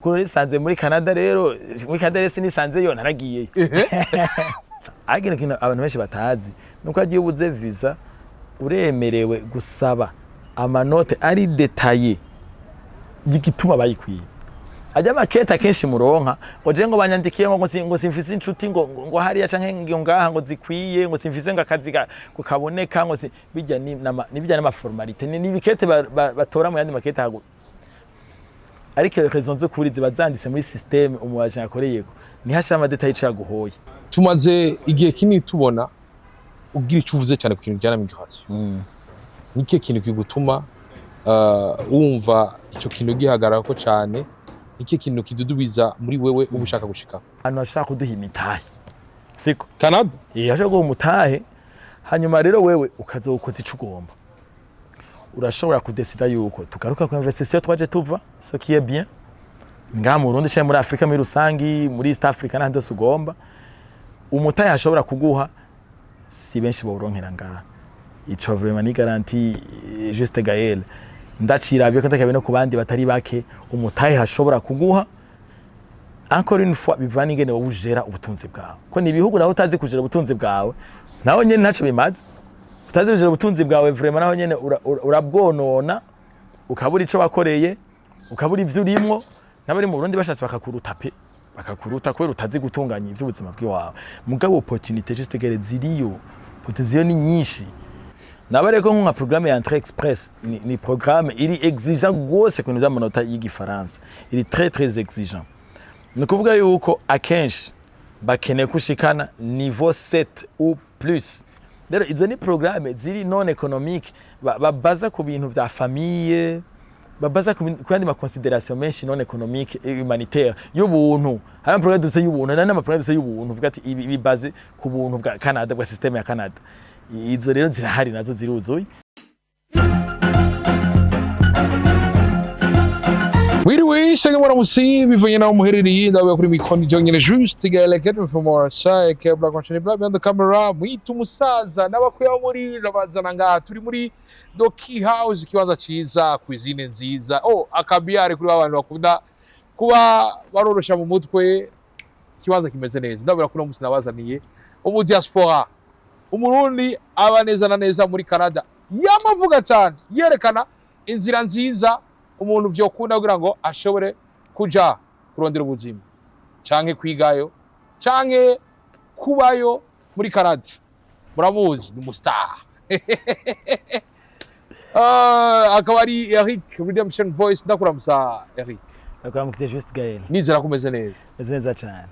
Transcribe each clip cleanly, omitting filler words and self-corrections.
Kuri nisanze muri Canada rero, muri Canada rero sinisanzeyo, naragiyeyo. Ariko ikintu abantu benshi batazi nuko agiye ubuze visa, uremerewe gusaba amanote ari détaillé y'igituma bayikwiye. Ajya amakete akenshi muronka ngo je ngo banyandikiye ngo simfise inshuti ngo hariya canke ngo ngaha ngo zikwiye, ngo simfise ngo akazi ngo kaboneka, ngo si bijya ni ni bijya n'ama formalités, ni ibikete batora mu yandi makete hagu, ariko raison z'ukuri ziba zanditse muri système umu agent yakoreyeko, ntihashira ama détails ico yaguhoye. Tumaze igihe kinini tubona ugira icyo uvuze cyane ku kintu kijyana na migration. Ni ikihe kintu kigutuma wumva icyo kintu gihagarara ko cyane? Ni ikihe kintu kidudubiza muri wewe uba ushaka gushika? Ahantu hashaka kuduha imitahe, siko? Canada. Eh, hashaka kuguha umutahe, hanyuma rero wewe ukazokoza ico ugomba. Urashobora kudesida yuko tugaruka ku investissement twaje tuva, ce qui est bien, ngaha mu Burundi canke muri Afrika muri rusangi, muri East Africa n'ahandi hose ugomba. Umutahe ashobora kuguha si benshi bawuronkera ngaha. Ico vraiment ni garantie. Juste Gaël, ndacirabye ko ndakabe no ku bandi batari bake, umutahe hashobora kuguha, encore une fois, bivana ingene wowe ujera ubutunzi bwawe, ko ni ibihugu nawe utazi kujera ubutunzi bwawe, naho nyene ntaco bimaze. Utazi kujera ubutunzi bwawe vraiment, naho nyene urabwonona, ukabura ico wakoreye, ukabura ivyo urimwo. N'abari mu Burundi bashatse bakakuruta pe, bakakuruta kubera utazi gutunganya ivy'ubuzima bw'iwawe. Mugabo opportunité, juste gere, ziriyo, opportunité ni nyinshi. Nabare ko nka programme ya Entrée Express ni programme iri exigeant gose ku bintu vy'amanota y'igifaransa, iri très très exigeant. Ni ukuvuga yuko akenshi bakeneye ko ushikana niveau 7 ou plus. Rero izo ni programme ziri non économique, babaza ku bintu vya famille, babaza ku yandi ma considérations menshi non économique et humanitaire y'ubuntu. Hari ama programme dufise y'ubuntu, hari n'ama programme dufise y'ubuntu, uvuga ati ibi bibaze ku buntu bwa Canada, bwa système ya Canada. Izo rero zirahari, nazo ziruzuye. Wiriwe shenge, mwaramutse, bivanye naho muherereye. Ndavuga kuri micro ni nyine Juste Gaël Kevin from Marseille, ke Black Machine Black behind the camera, mwita umusaza n'abakuya muri rabazana ngaha. Turi muri Doki House, ikibanza ciza, cuisine nziza, oh, akabiyare kuri abantu bakunda kuba barorosha mu mutwe, ikibanza kimeze neza. Ndabura kuri musi nabazaniye umu diaspora, umurundi aba neza na neza muri Canada, yamavuga cyane yerekana inzira nziza umuntu vyokunda kugira ngo ashobore kuja kurondera ubuzima canke kwigayo canke kubayo muri Canada. Muramuzi, ni umu star, akaba ari Eric Redemption Voice. Ndakuramusa, Eric. Ndakwamukije, Juste Gaël. Nizera ko umeze neza. Meze neza cane.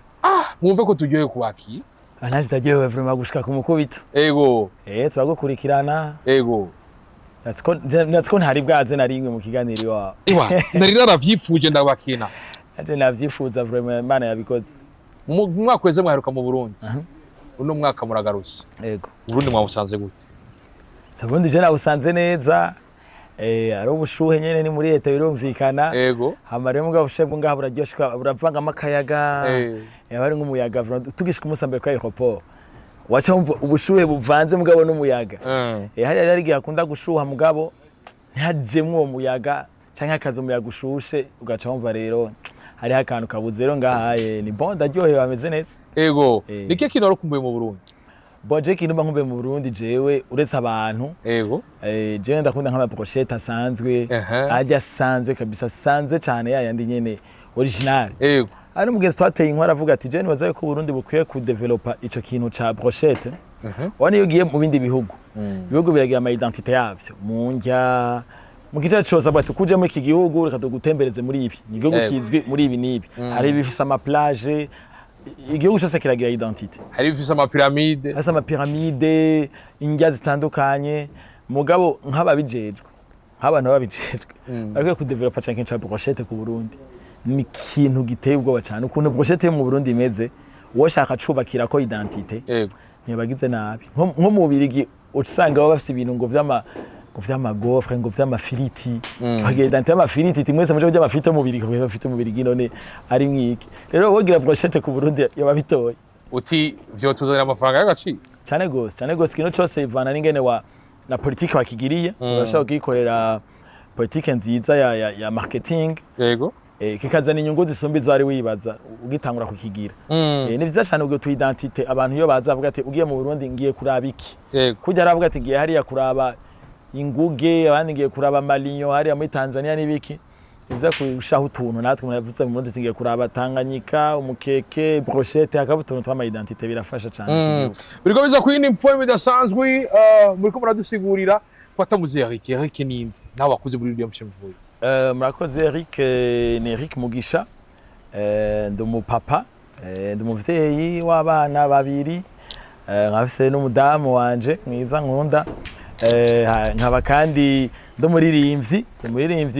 Mwumve ko turyohewe kubakira. Ah, nanje ndaryohewe vraiment gushika ku mukubito. Eh, turagukurikirana. Natsi ko ntari bwaze na rimwe mu kiganiro iwawe. Iwa nari naravyifuje, ndabakina. Nanje navyifuza vraiment, Imana yabikoze. Mu mwaka weze mwaheruka mu Burundi, uno mwaka muragarutse. Yego. Uburundi mwabusanze gute? Ubundi je nawusanze neza. Eh, ari ubushuhe nyene, ni muri leta, birumvikana. Hama rero mugabo ubushuhe bwo ngaha buraryoshe, buravangamo akayaga. Yaba ari nk'umuyaga vraiment, tugishika umunsi mbere kuri aéroport, waca wumva ubushuhe buvanze mugabo n'umuyaga. Eh, hariya rero igihe hakunda gushuha, mugabo ntihajemwo uwo muyaga, canke hakaza umuyaga ushushe, ugaca wumva rero hariho akantu kabuze. Rero ngaha ni bon, ndaryohewe, hameze neza. Ni kihe kintu wari ukumbuye mu Burundi? Bon, je ikintu mba nkumbuye mu Burundi jewe, uretse abantu, jewe ndakunda nk'ama brochette asanzwe, arya asanzwe kabisa, asanzwe cane, ya yandi nyene original. Ari umugenzi twateye inkuru, aravuga ati jewe nibaza yuko Uburundi bukwiye kudevelopa ico kintu ca brochette. Ubona iyo ugiye mu bindi bihugu, ibihugu biragira ama identité yavyo mu ndya, mu gice cose. Avuga ati kuje muri iki gihugu, reka tugutembereze muri ibi, ni igihugu kizwi muri ibi n'ibi, hari ibifise ama plage, igihugu cyose kiragira identité. Hari ibifise amapiramide. Hasi amapiramide, indya zitandukanye. Mugabo nk'ababijejwe, nk'abantu babijejwe, barikwiye kudevelopa cane ikintu ca brochette ku Burundi. Ni ikintu giteye ubwoba cane ukuntu brochette yo mu Burundi imeze. Uwoshaka cubakira ko identité, ntibagize nabi. Nko mu Bubirigi usanga baba bafise ibintu ngo vy'ama gaufres, ngo vy'amafiriti, bagira identité y'amafiriti, iti mwese muje kurya amafiriti yo mu Bubirigi, kuko amafiriti yo mu Bubirigi none ari mwiki. Rero wogira brochette ku Burundi yoba bitoye. Uti vyotuzanira amafaranga y'agaciro. Cane gose, cane gose. Ikintu cose ivana n'ingene wa na politike wakigiriye. Urashobora kugikorera politike nziza ya marketing. Kikazana inyungu zisumba izo wari wibaza ugitangura kukigira. Ni vyiza cyane ubwo tu identité, abantu iyo baza bavuga ati: "Ugiye mu Burundi, ngiye kuraba iki?" Kujya aravuga ati: "Ngiye hariya kuraba inguge", abandi: "Ngiye kuraba malinyo hariya muri Tanzania" n'ibiki. Ni vyiza kurushaho utuntu natwe umuntu yavuze mu Burundi ati: "Ngiye kuraba Tanganyika, umukeke, brochette", hakaba utuntu tw'ama identité, birafasha cyane ku gihugu. Biriko biza ku yindi point bidasanzwe, muriko muradusigurira ko atamuzi Eric. Eric ninde nawe wakuze muri Redemption Voice? Murakoze. Eric, ni Eric Mugisha. Ndi umupapa, ndi umuvyeyi w'abana babiri, nkafise n'umudamu wanje mwiza nkunda. Nkaba kandi ndi umuririmbyi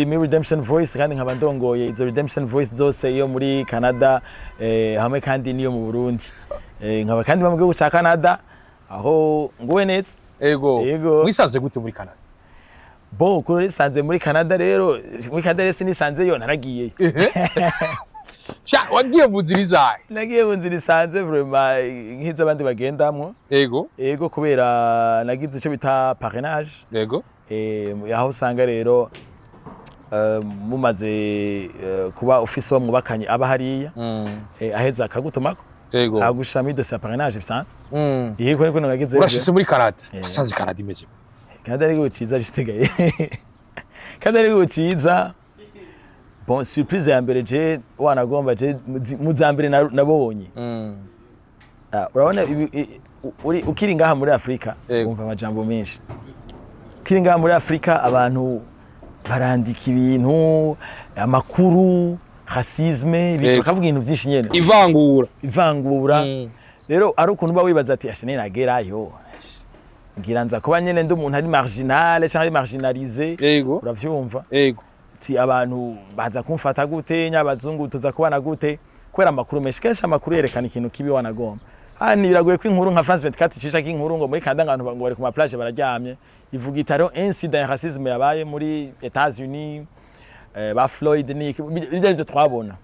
muri Redemption Voice, kandi nkaba ndongoye izo Redemption Voice zose, iyo muri Canada hamwe kandi n'iyo mu Burundi. Nkaba kandi mu gihugu ca Canada, aho nguwe neza. Ego. Yego. Mwisanze gute muri Canada? Bon, kuri nisanze muri Canada rero, muri Canada rero sinisanzeyo, naragiyeyo. Sha, wagiye mu nzira izahe? Nagiye mu nzira isanzwe vraiment, nk'iz'abandi bagendamwo. Ego, kubera nagize icyo bita parrainage. Aho usanga rero mumaze kuba ufise uwo mwubakanye aba hariya, aheza akagutumako, agushira muri dossier ya parrainage bisanzwe. Yego, niko nagize. Urashitse muri Canada. Eh. Wasanze Canada imeze gute? Kandi ari igihugu ciza gisigaye, kandi ari igihugu ciza. Bon, surprise ya mbere je wanagomba je mu za mbere nabonye, urabona uri ukiri ngaha muri Afrika, wumva amajambo menshi. Ukiri ngaha muri Afrika, abantu barandika ibintu, amakuru, racisme, ibintu, bakavuga ibintu byinshi nyene. Ivangura. Ivangura. Rero ari ukuntu uba wibaza ati: "Ashe, nagerayo ngira nza kuba nyene ndi umuntu ari marginal cyangwa ari marginalisé." Uravyumva? Ego. Ati: "Abantu baza kumfata gute? Nyabazungu tuza kubana gute?" Kubera amakuru menshi, kenshi amakuru yerekana ikintu kibi wanagomba. Hano biragoye ko inkuru nka France 24 icisha ko inkuru ngo muri Canada ngo abantu ngo bari ku ma plage bararyamye, ivuga iti hariho incident ya racisme yabaye muri Etats-Unis, ba Floyd ni ibyo arivyo twabona.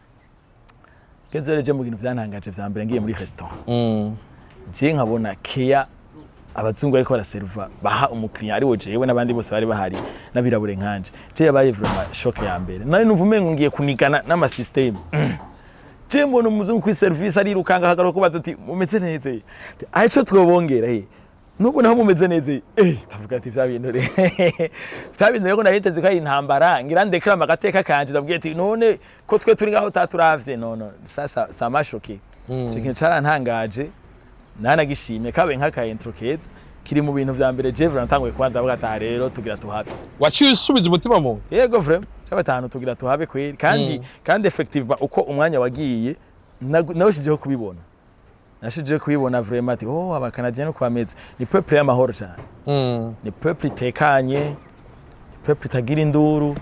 Kenzo rero je mu bintu byantangaje vya mbere, ngiye muri restaurant, je nkabona keya abazungu bariko baraserva, baha umukiriya ari wo jewe n'abandi bose bari bahari n'abirabure nkanje. Je yabaye vraiment choc ya mbere. Nari numva umengo ngiye kunigana n'ama système. Je mbona umuzungu kuri service arirukanga, akagaruka kubaza ati: "Mumeze neza?" Ati: "Aho ico twobongera he nubu naho mumeze neza?" Ndavuga ati: "Vya bintu re, vya bintu rero nahiteze ko ari intambara, ngira ndekera agateka kanje." Ndabwiye ati: "None ko twe turi ngaho utaturavye?" No no, ça ça m'a choqué. Ico kintu carantangaje, nanagishimye, kabe nk'aka intro keza kiri mu bintu vya mbere. Je vraiment natanguye kuba ndavuga ati: "Aha rero tugira tuhabe." Waciye usubiza umutima mu nda. Yego, vraiment batanu tugira tuhabe kweri. Kandi effectivement, uko umwanya wagiye, nawushijeho kubibona, nashijeho kubibona vraiment ati: "Oh, abakanadiens no kubameze ni peuple y'amahoro cyane." Ni peuple itekanye, ni peuple itagira induru,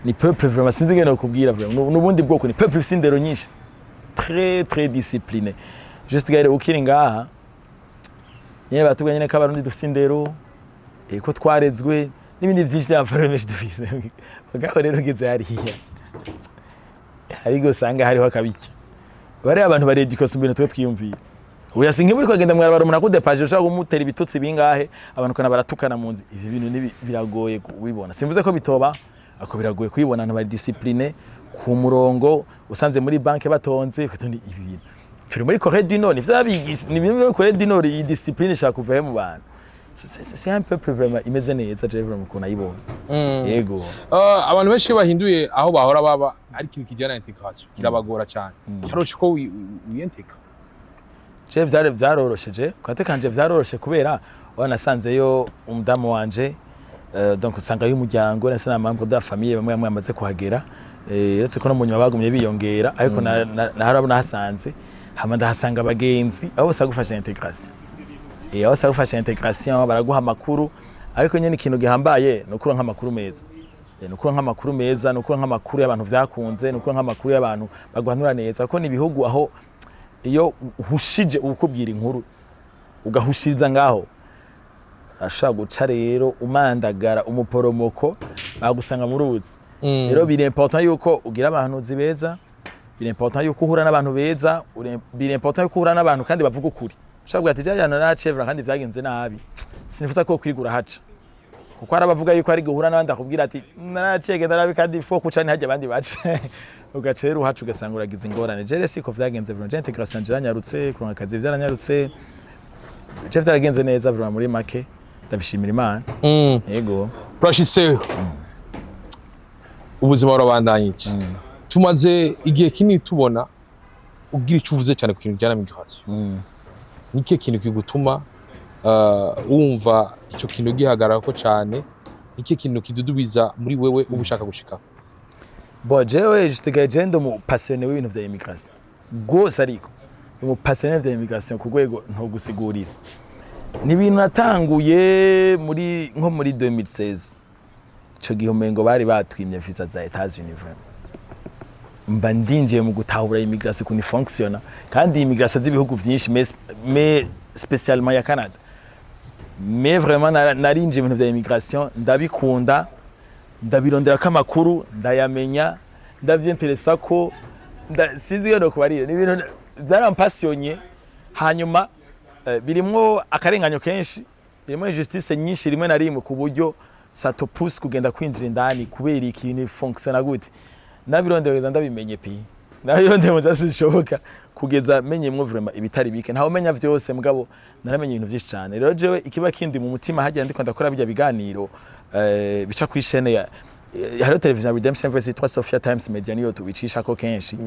ni peuple vraiment sinzi ingene nokubwira vraiment, n'ubundi bwoko, ni peuple ifise indero nyinshi, très très discipliné. Juste gare ukiri ngaha nyene batubwiye nyene ko Abarundi dufise indero, ko twarezwe n'ibindi byinshi by'amafaranga menshi dufise. Mugabo rero ugeze hariya, ariko usanga hariho akabiki, bariya abantu baredikosa ibintu twe twiyumviye. Oya, si nk'iburi kugenda mwarabara umuntu akudepaje, ushobora kumutera ibitutsi bingahe, abantu ukana baratukana mu nzu. Ibi bintu biragoye kubibona. Simvuze ko bitoba, ako biragoye kubibona. Abantu bari discipline ku murongo, usanze muri banke batonze ukatonda. Ibi bintu turi muri Corée du Nord, nivyo abigisha, ni bimwe muri Corée du Nord. Iyi discipline ishaka kuva he mu bantu? C'est un peuple vraiment imeze neza. Je vraiment ukuntu ayibonye, yego. Abantu benshi iyo bahinduye aho bahora baba, ari ikintu kijyana na intégration kirabagora cyane. Cyaroshe ko wiyenteka? Je vyari vyaroroshe, kwate kanje vyaroroshe, kubera wanasanzeyo umudamu wanje, donc usanga y'umuryango nase na membre de la famille bamwe bamwe bamaze kuhagera, uretse ko no mu nyuma bagumye biyongera, ariko na nahasanze, hama ndahasanga abagenzi aho bose bagufasha intégration, aho bose bagufasha intégration, baraguha amakuru. Ariko nyene ikintu gihambaye ni ukuronka amakuru meza. Ni ukuronka amakuru meza, ni ukuronka amakuru y'abantu vyakunze, ni ukuronka amakuru y'abantu baguhanura neza, kuko ni ibihugu aho iyo uhushije ukubwira inkuru ugahushiriza ngaho, ashobora guca rero umandagara umuporomoko bagusanga mu ruzi. Rero biri important yuko ugira abahanuzi beza, biri important yuko uhura n'abantu beza, biri important yuko uhura n'abantu kandi bavuga ukuri. Ushobora kuvuga ati: "Jya narahaciye kandi byagenze nabi, sinifuza ko kwigura haca." Kuko hari abavuga yuko ari guhura n'abandi akubwira ati naracege ndarabi kandi fo kuca ntihajya abandi bace, ugaca rero uhaca ugasanga uragize ingorane. Jere siko vyagenze vraiment. Je intégration yanje yaranyarutse, kuronka akazi vyaranyarutse, je vyaragenze neza vraiment. Muri make ndabishimira Imana. Yego. Urashitse, ubuzima burabandanyije. Tumaze igihe kinini tubona ugira icyo uvuze cyane ku kintu kijyana na migration. Ni ikihe kintu kigutuma wumva icyo kintu gihagarara ko cyane? Ni ikihe kintu kidudubiza muri wewe uba ushaka gushikaho? Bon, jewe jisigaye je ndi umu passionné w'ibintu vya immigration rwose, ariko umu passionné vya immigration ku rwego ntogusigurira. Ni ibintu natanguye muri nko muri 2016. Ico gihe umengo bari batwimye visa za Etats-Unis. Vraiment mba ndinjiye mu gutahura immigration ukuntu ifonctiona, kandi immigration z'ibihugu vyinshi, mais spécialement ya Canada. Mais vraiment narinjiye mu bintu vya immigration, ndabikunda, ndabironderako amakuru, ndayamenya, ndavyinteresa ko sinzi iyo nokubarira. Ni ibintu vyarampassionye. Hanyuma birimwo akarenganyo kenshi, birimwo injustice nyinshi rimwe na rimwe, ku buryo ça te pousse kugenda kwinjira indani kubera ikintu fonctiona gute. Nabirondera, ndabimenye pi nabirondera zishoboka kugeza menyemwo vraiment ibitari bike. Ntawe umenya vyose, mugabo naramenye ibintu vyinshi cane. Rero jewe ikiba kindi mu mutima hajya ndiko ndakora bijya biganiro bica kuri chaîne ya hariho television ya Redemption Voice yitwa Sophia Times Media, niyo tubicishako kenshi.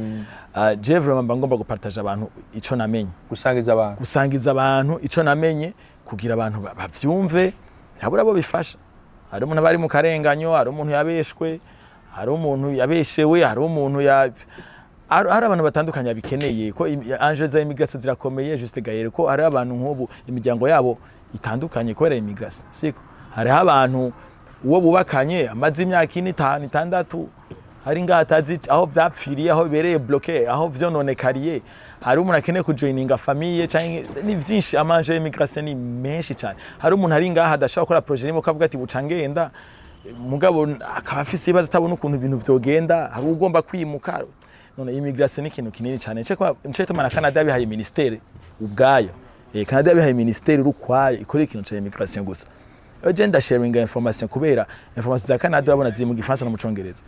Je vraiment mba ngomba gupartager abantu ico namenye. Gusangiza abantu. Gusangiza abantu ico namenye kugira abantu bavyumve, habura abo bifasha. Hari umuntu aba ari mu karenganyo, hari umuntu yabeshwe, hari umuntu yabeshewe, hari umuntu ya hari abantu batandukanye babikeneye, ko enjeux za immigration zirakomeye, Juste Gaël, ko hari abantu nk'ubu imiryango yabo itandukanye kubera immigration, siko? Hariho abantu uwo bubakanye amaze imyaka 4, 5, 6 hari ngaho atazi aho vyapfiriye, aho bibereye bloqué, aho vyononekariye. Hari umuntu akeneye kujoininga famille canke ni vyinshi. Ama enjeux y'immigration ni menshi cyane. Hari umuntu ari ngaha adashobora gukora projet rimwe ukavuga ati buca ngenda, mugabo akaba afise ibibazo atabona ukuntu ibintu vyogenda. Hari ugomba kwimuka. None immigration ni ikintu kinini cyane. Nce tuma na Canada bihaye ministère ubwayo. Canada yabihaye ministère urukwayo ikora ikintu ca immigration gusa. Rero je ndasharinga information, kubera information za Canada urabona ziri mu Gifaransa no mu Congereza.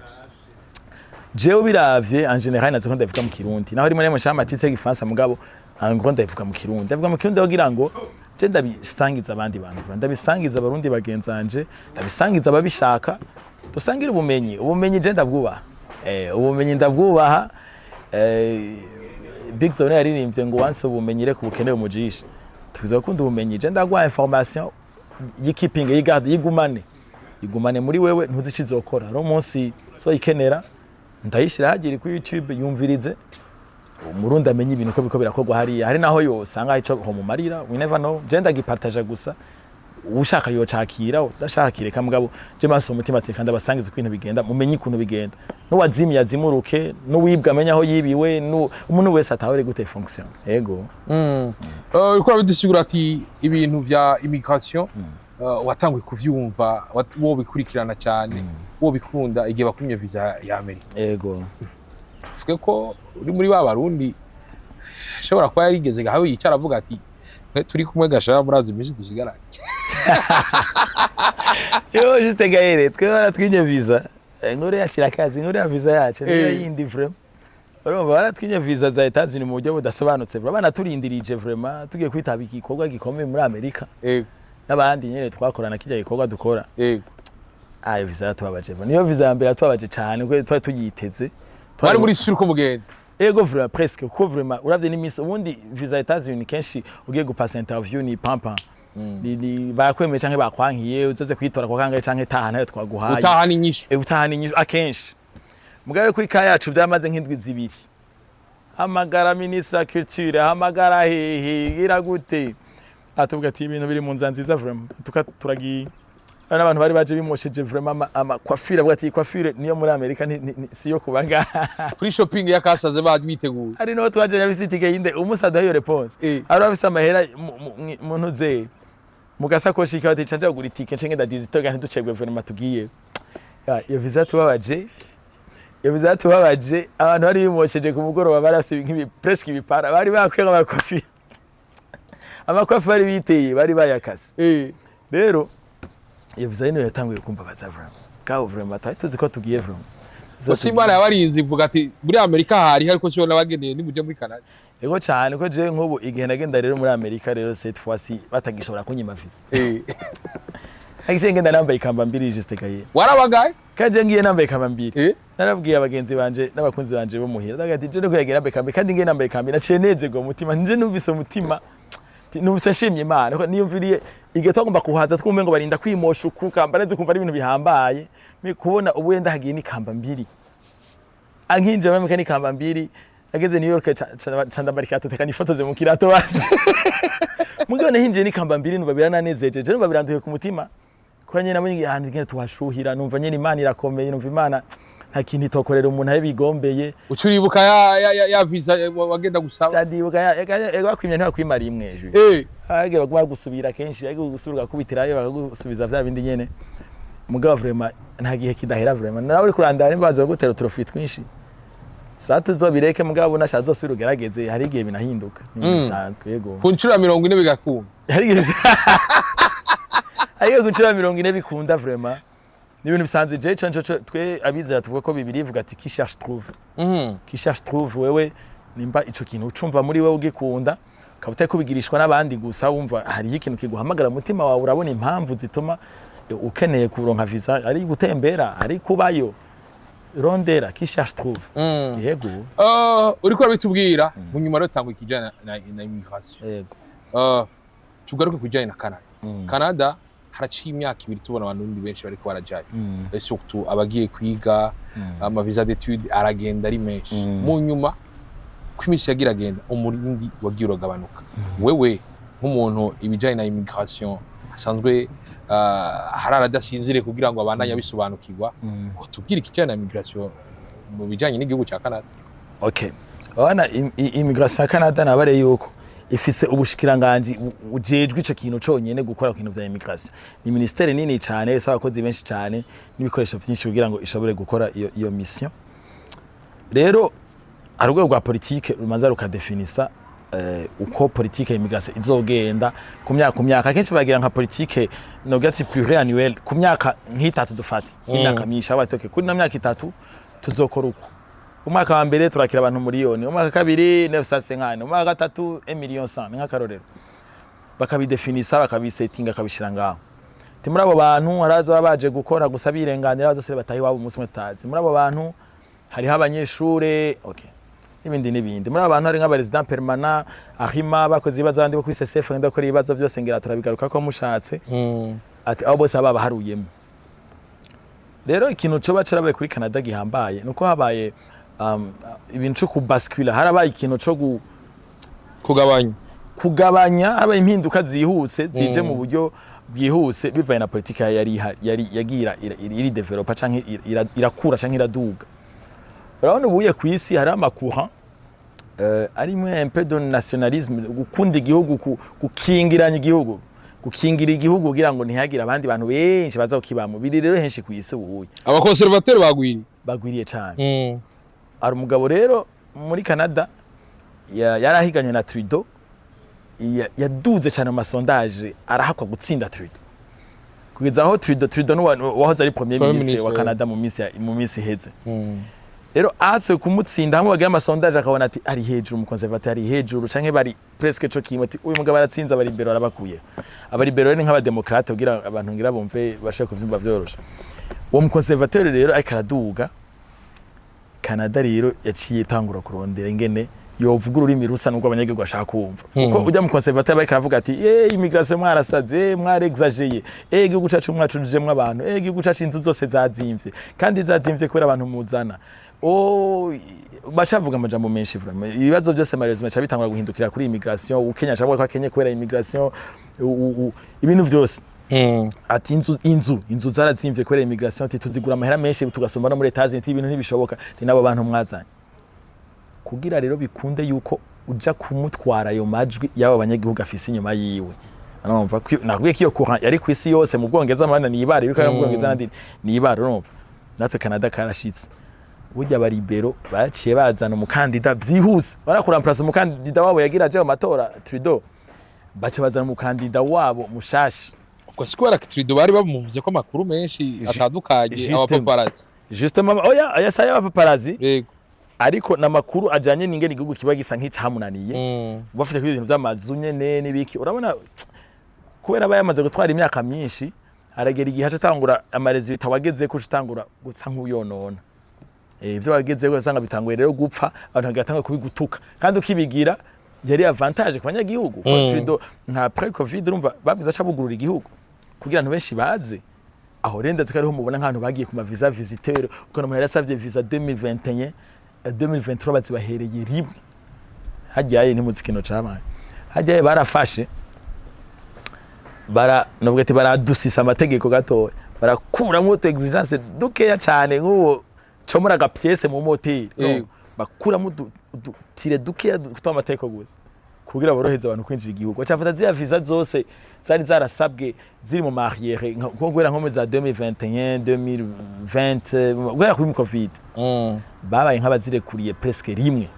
Jewe biravye en général nazo ndabivuga mu Kirundi, naho rimwe rimwe nshaka ama titre y'igifaransa, mugabo en gros ndabivuga mu Kirundi. Ndabivuga mu Kirundi kugira ngo je ndabisangiza abandi bantu, ndabisangiza Abarundi bagenzanje, ndabisangiza ababishaka, dusangire ubumenyi. Ubumenyi je ndabwubaha, ubumenyi ndabwubaha. Big Zone yaririmbye ngo wanse ubumenyi reka ubukene bumujishe. Tuza gukunda ubumenyi. Je ndaguha information y'ikeeping, yigarde, yigumane, igumane muri wewe, ntuzi ico izokora. Hari umunsi uzoyikenera. Ndayishira hagiri kuri YouTube, yumvirize Umurundi amenye ibintu ko biko birakorwa hariya. Hari naho yosanga ico homumarira, we never know. Je ndagipartaja gusa, ushaka yocakira, udashaka kireka, mugabo je maso umutima ati kandi abasangiza uko ibintu bigenda, mumenye ukuntu bigenda, n'uwazimiye azimuruke, n'uwibwa amenye aho yibiwe, umuntu wese atahure gute fonction. Ego. Uriko urabidusigura ati ibintu vya immigration watanguye kuvyumva, wo bikurikirana cyane, wo bikunda igihe bakumye visa ya Amerika. Ego. Tuvuge ko uri muri ba Barundi ashobora kuba yarigeze aho yicara avuga ati twe turi kumwe gashara murazi iminsi dusigaranye. Yo, Juste Gaël, twe baratwinye visa. Inkuru yacu irakaze, inkuru ya visa yacu niyo yindi vraiment. Urumva baratwinye visa za Etats-Unis mu buryo budasobanutse vraiment, banaturindirije vraiment tugiye kwitaba igikorwa gikomeye muri Amerika n'abandi nyene twakorana kijya gikorwa dukora. Ayo visa yatubabaje vraiment. Niyo visa ya mbere yatubabaje cane kuko twari tuyiteze. Mwari muri sûr ko mugenda? Ego, vraiment presque, kuko vraiment uravye n'imisi ubundi visa ya Etats-Unis kenshi ugiye gupasa interview ni pampa, ni barakwemeye canke bakwankiye, uzoze kwitora kwa kangahe canke taha nayo twaguhaye. Utahana inyishu. Utahana inyishu akenshi. Mugabe kuri ka yacu byamaze nk'indwi 2. Hamagara ministre wa culture, hamagara hehe, gira gute, atubwira ati ibintu biri mu nzira nziza. Vraiment tuka turagiye. Hari n'abantu bari baje bimosheje vraiment, ama coiffure, avuga ati coiffure niyo muri Amerika, si yo kuba ngaha. Kuri shopping ya Kasaze baje biteguye. Hari n'uwo twaje nyabise itike yinde umunsi aduha iyo réponse. Hari abafise amahera mu ntuze mu gasakoshi kawe, ati canja kugura itike nce ngenda dizitoga ntiducegwe. Vraiment tugiye. Ya, iyo visa tubabaje, iyo visa tubabaje. Abantu bari bimosheje ku mugoroba, bari bafise nk'ibi presque ibipara, bari bakwiye amakofi, amakofi bari biteye, bari bayakase. Rero Iyo visa niyo yatanguye kumbabaza vraiment. Gaho vraiment twari tuzi ko tugiye vraiment. Gusa Imana yabarinze, ivuga ati muri Amerika hari, ariko siyo nabageneye, nimuje muri Canada. Ego cyane, ko je nk'ubu igihe nagenda rero muri Amerika rero, cette fois-ci batagishobora kunyima visa. Nagiye ngenda nambaye ikamba mbiri, juste gaye. Warabagaye? Kandi je ngiye nambaye ikamba mbiri. Narabwiye abagenzi banje n'abakunzi banje bo muhira, ndavuga ati je niko yagiye nambaye ikamba, kandi ngiye nambaye ikamba, naciye nezerwa umutima, nje numvise umutima, numvise nshimye Imana ko niyumviriye igihe twagomba kuhaza, twumve ngo barinda kwimosha uku kamba neze, kumva ari ibintu bihambaye. Mi kubona ubu wenda hagiye n'ikamba mbiri, ankinjira muri Amerika n'ikamba mbiri, nageze New York ca ndambara ikirato, teka nifotoze mu kirato basi. Mugabo nahinjiye n'ikamba mbiri, numva birananezejeje, numva biranduye ku mutima, kuba nyene nabonye ahantu ingene tuhashuhira, numva nyene Imana irakomeye, numva Imana nta kintu itokorera umuntu aho bigombeye. Uca uribuka ya visa wagenda gusaba? Cyandibuka bakwimye, ntibakwima rimwe ejo. Agiye baguma gusubira kenshi, agiye gusubira gakubitirayo, bakagusubiza vya bindi nyene. Mugabo vraiment nta gihe kidahera vraiment, nawe uri kurandara nimbaza gutera uturofi twinshi, sa tuzobireke, mugabo unashatse uzosubira ugerageze, hari igihe binahinduka, ni ibintu bisanzwe, yego. Ku nshuro ya 40 bigakunda. Hari igihe ku nshuro ya 40 bikunda vraiment, ni ibintu bisanzwe. Je ico nico twe abizera tuvuga ko Bibiliya ivuga ati: "Qui cherche trouve." Qui cherche trouve. Wewe nimba ico kintu ucumva muri wewe ugikunda, ukaba utari kubigirishwa n'abandi gusa, wumva hariyo ikintu kiguhamagara umutima wawe, urabona impamvu zituma ukeneye kuronka visa, ari gutembera, ari kubayo, rondera. Qui cherche trouve. Yego. Uriko urabitubwira, mu nyuma rero tangwa ikijyanye na immigration. Yego. Tugaruke ku bijyanye na Canada. Canada haraciye imyaka 2 tubona abantu benshi bariko barajayo, et surtout abagiye kwiga, ama visa d'études aragenda ari menshi. Mu nyuma ko iminsi yagira agenda, umurindi wagiye uragabanuka. Wewe nk'umuntu ibijyanye na immigration asanzwe harara adasinziriye kugira ngo abandanye abisobanukirwa, utubwire ikijyanye na immigration mu bijyanye n'igihugu cya Canada. Okay, urabona immigration ya Canada, nabare yuko ifise ubushikiranganji bujejwe ico kintu conyene, gukora ku bintu vya immigration. Ni ministère nini cane, isaba abakozi benshi cane n'ibikoresho vyinshi kugira ngo ishobore gukora iyo mission. Rero hari urwego rwa politike rumaze rukadefinisa uko politike ya immigration izogenda ku myaka. Akenshi bagira nka politike nogira ati pluriannuel, ku myaka nk'itatu, dufate imyaka myinshi, aho bati: "Okay, kuri ino myaka 3 tuzokora uku. Umwaka wa mbere turakira abantu miliyoni, umwaka wa kabiri 950, umwaka wa gatatu 1 million 100." Ni nk'akarorero. Bakabidefinisa, bakabisetinga, bakabishira ngaho. Ati muri abo bantu haraza baba baje gukora gusa birenganira, bazosubira bataha iwabo umunsi umwe tutazi. Muri abo bantu hariho abanyeshure, okay, n'ibindi n'ibindi. Muri abo bantu hari nk'aba résident permanent ahima bakoze ibibazo, abandi bo kuri CCF ngenda gukora ibibazo byose, ngira turabigaruka ko mushatse. Ati abo bose baba baharuyemo. Rero ikintu coba carabaye kuri Canada gihambaye nuko habaye ibintu co kubascula, harabaye ikintu co kugabanya. Kugabanya, habaye impinduka zihuse zije mu buryo bwihuse bivanye na politika yari ihari, yari yagiye iri developa canke irakura canke iraduga. Urabona ubuye ku isi hari ama courant arimwe un peu de nationalisme, gukunda igihugu, gukingiranya igihugu, gukingira igihugu kugira ngo ntihagire abandi bantu benshi baza kukibamo. Biri rero henshi ku isi ubuye. Aba conservateurs bagwiriye. Bagwiriye cane. Hari umugabo rero muri Canada yarahiganye na Trudeau, yaduze cyane mu ma sondage, arahakwa gutsinda Trudeau, kugeza aho Trudeau wahoze ari premier Premier ministre wa ministre. Canada mu minsi iheze. Rero ahatse kumutsinda, hamwe bagira ama sondage akabona ati ari hejuru, umu conservateur ari hejuru canke bari presque co kimwe, ati uyu mugabo aratsinze, abari imbere arabakuye. Abari imbere ni nk'aba démocrate, kugira abantu ngira bumve bashobore kuvyumva vyoroshe. Uwo mu conservateur rero ariko araduga. Canada rero yaciye itangura kurondera ingene yovuga ururimi rusa n'ubwo abanyagihugu bashaka kumva, kuko ujya mu conservateur bariko aravuga ati: "Eh, immigration mwarasaze, mwarexageye, eh, igihugu cacu mwacujujemwo abantu, eh, igihugu cacu inzu zose zazimvye, kandi zazimvye kubera abantu muzana." Oh, bacavuga amajambo menshi vraiment. Ibibazo byose malheureusement ca bitangura guhindukira kuri immigration. Ukenya cavuga ko akenye kubera immigration, ibintu vyose. Ati inzu zarazimvye kubera immigration, ati tuzigura amahera menshi tugasumba no muri Etats-Unis, ibintu ntibishoboka, ni nabo bantu mwazanye. Kugira rero bikunde yuko uja kumutwara ayo majwi y'abo banyagihugu afise inyuma yiwe. Urumva nakubwiye ko iyo courant yari ku isi yose, mu Bwongereza amana ni ibara iriko mu Bwongereza n'andi ni ibara. Urumva natwe Canada karashitse. Burya aba libéraux baciye bazana umukandida vyihuse, barakuramplasa umukandida wabo yagira aje mu matora, Trudeau, baca bazana umukandida wabo mushasha. Kwa siko Trudeau bari bamuvuze ko amakuru menshi atandukanye, abapaparazzi. Justement, oya, aya saya abapaparazzi. Ariko namakuru ajanye n'ingene igihugu kiba gisa nk'icamunaniye, bafite kuri ibintu vy'amazu nyene n'ibiki. Urabona, kubera aba yamaze gutwara imyaka myinshi, aragera igihe aca atangura ama résultats wagezeko, uca utangura gusa nk'uyonona. Ivyo wagezeko usanga bitanguye rero gupfa, abantu bagatanga kubigutuka, kandi ukibigira yari avantage ku banyagihugu. Trudeau nka après Covid, urumva babwiza aca bugurura igihugu kugira abantu benshi baze. Aho rero ndazi ko ariho mubona nk'abantu bagiye ku ma visa visiteur, ukabona umuntu yarasavye visa 2021, 2023 bazibahereye rimwe. Hajyaye ntimuzi ikintu cabaye hajyaye, barafashe bara novuga ati baradusisa amategeko gatoya, barakuramwo utu exigence dukeya cane, nk'uwo comora aga pièce mu moteri. Bakuramo udutire dukeya tw'amategeko gusa kugira borohereze abantu kwinjira igihugu. Bacafata ziriya visa zose zari zarasabwe ziri mu arriéré, nko guhera nko muri za 2021, 2020, guhera kuri Covid, babaye nk'abazirekuriye presque rimwe.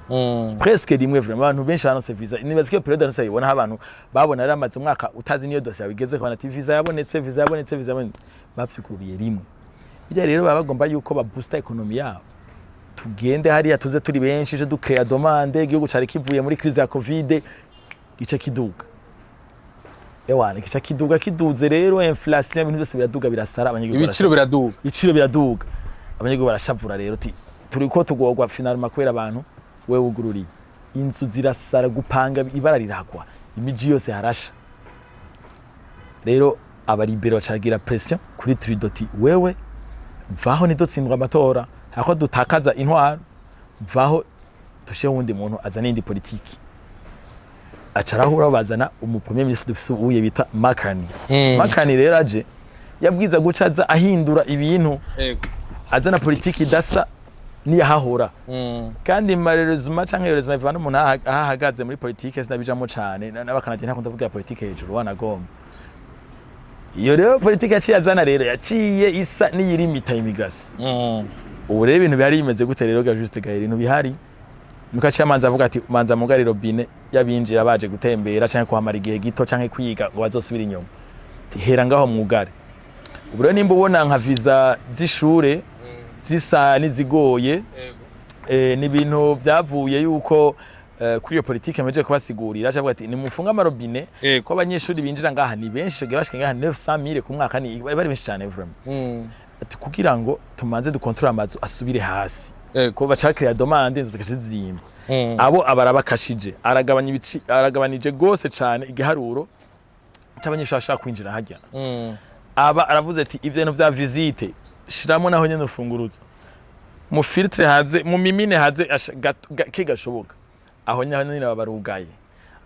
Presque rimwe vraiment, abantu benshi baronse visa. Nibaza ko iyo période nose ayibona, aho abantu babona yari amaze umwaka utazi niyo dossier yawe igeze, kubona ati visa yabonetse, visa yabonetse, visa yabonetse, bavyugururiye rimwe. Bijya rero baba bagomba yuko baboosta économie yabo, tugende hariya tuze turi benshi, je ducréa demande. Igihugu cari kivuye muri crise ya Covid, gice kiduga, ewana gice kiduga. Kiduze rero, inflation, ibintu byose biraduga, birasara, abanyagihugu Ibiciro biraduga. Ibiciro biraduga, abanyagihugu barashavura rero, ti turiko tugorwa finalement kubera abantu wewe wugururiye. Inzu zirasara, gupanga ibara riragwa, imiji yose harasha. Rero abalibéraux bacagira pression kuri Trudeau ti wewe vaho, ntidutsindwa amatora hako dutakaza intwaro, vaho dushireho uwundi muntu azana iyindi politiki. Aca arahura bazana umu premier ministre dufise ubuye bita Mark Carney. Mark Carney rero aje yabwiza guca aza ahindura ibintu, azana politiki idasa n'iyahahora. Kandi malheureusement canke heureusement, bivana umuntu aho ahagaze muri politike, sinabijamo cane. N'abakanadiye ntakunda kuvuga politike hejuru wanagomba. Iyo rero politike yaciye azana rero yaciye isa n'iyirimita immigration. Ubu rero ibintu bihari bimeze gute rero ga Juste Gaël? Ibintu bihari nuko aciye amanza avuga ati manza mugari robinet y'abinjira baje gutembera canke kuhamara igihe gito canke kwiga ngo bazosubire inyuma. Ati, hera ngaho mwugare. Ubu rero nimba ubona nka visa z'ishure zisa n'izigoye, ni ibintu byavuye yuko kuri iyo politike meje kubasigurira, aca avuga ati nimufunge amarobine, ko abanyeshuri binjira ngaha ni benshi, bagiye bashika ngaha 900,000 ku mwaka, ni bari benshi cyane vraiment. Ati kugira ngo tumanze dukontorore amazu asubire hasi, ko baca créer demande, inzu zigaca zizimba. Abo abarabakashije, aragabanya ibici, aragabanije gose cane igiharuro c'abanyeshuri bashaka kwinjira hajya. Aba aravuze ati ibyo bintu vya visite shiramo naho nyene urufunguruzo mu filtre, haze mu mimine, haze ke gashoboka. Aho nyene baba barugaye.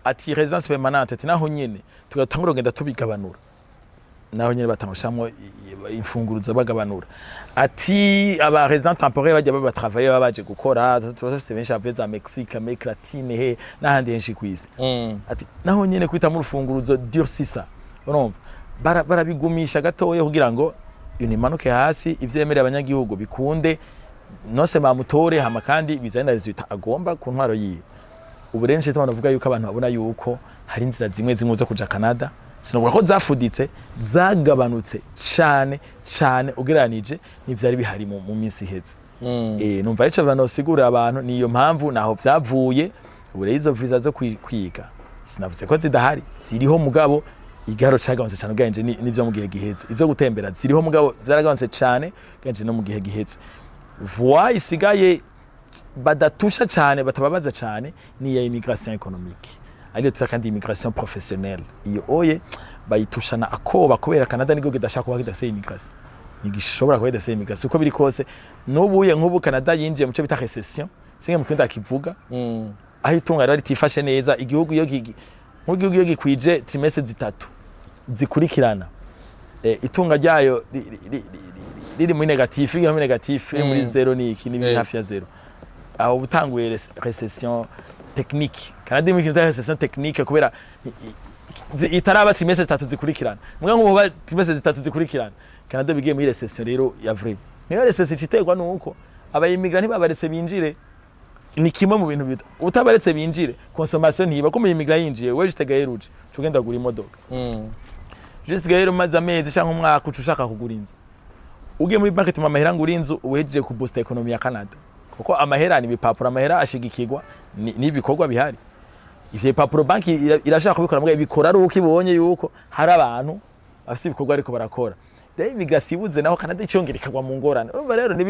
Ati résidence permanente, ati naho nyene tugatangura kugenda tubigabanura, naho nyene batangushamwo imfunguruzo bagabanura. Ati aba résident temporaire bajya baba travailler, baba baje gukora, tuba dufise benshi bavuye za Mexique, Amérique latine, he n'ahandi henshi kw'isi. Ati naho nyene kwitamo urufunguruzo durcissa, urumva barabigumisha gatoya kugira ngo ibintu bimanuke hasi, ivyo yemerera abanyagihugu bikunde nose bamutore, hama kandi bizane na résultat agomba ku ntwaro yiwe. Ubu rero nico gituma navuga yuko abantu babona yuko hari inzira zimwe zimwe zo kuja Canada, sinovuga ko zafuditse, zagabanutse cane cane ugereranije n'ivyari bihari mu minsi iheze. Numva ico banosigurira abantu, niyo mpamvu naho vyavuye. Ubu rero izo visa zo kwiga sinavuze ko zidahari, ziriho, mugabo igiharo cagabanutse cane ugereranije n'ivyo mu gihe giheze. Izo gutembera ziriho, mugabo vyaragabanutse cane ugereranije no mu gihe giheze. Voie isigaye badatusha cane, batababaza cane, ni iya immigration économique, ariyo tuta kandi immigration professionnelle. Iyo oye bayitushana akoba, kubera Canada niko kidashaka kuba kidafise immigration, ntigishobora kuba kidafise immigration uko biri kose. N'ubuye nk'ubu Canada yinjiye mu cyo bita récession, singe mu kindi akivuga, aho itunga riba ritifashe neza. Igihugu iyo nk'igihugu iyo gikwije trimestre 3 zikurikirana, itunga ryayo riri muri négatif, riri muri négatif, riri muri zéro, ni iki n'ibiri hafi ya zéro, aho ubutanguye récession technique. Canada iri mu kintu cya récession technique kubera itaraba trimestre 3 zikurikirana. Mbwa nk'ubu ba trimestre 3 zikurikirana, Canada bigiye muri récession rero ya vrai. Niyo récession iciterwa nuko abayimmigrants ntibabaretse binjire. Ni kimwe mu bintu bita utabaretse binjire, consommation ntiba ko umuyimmigrant yinjiye, wewe jitegaye ruje ugenda kugura imodoka. Juste rero, umaze amezi cyangwa umwaka, uca ushaka kugura inzu, ugiye muri banki, tuma amahera ngura inzu, uhejeje kuboosta économie ya Canada, kuko amahera ni ibipapuro, amahera ashigikirwa n'ibikorwa bihari. Ivyo bipapuro banki irashaka kubikora, mugabo ibikora ari uko ibonye yuko hari abantu bafise ibikorwa ariko barakora. Rero immigration ibuze, naho Canada iciyongera ikagwa mu ngorane. Urumva rero ni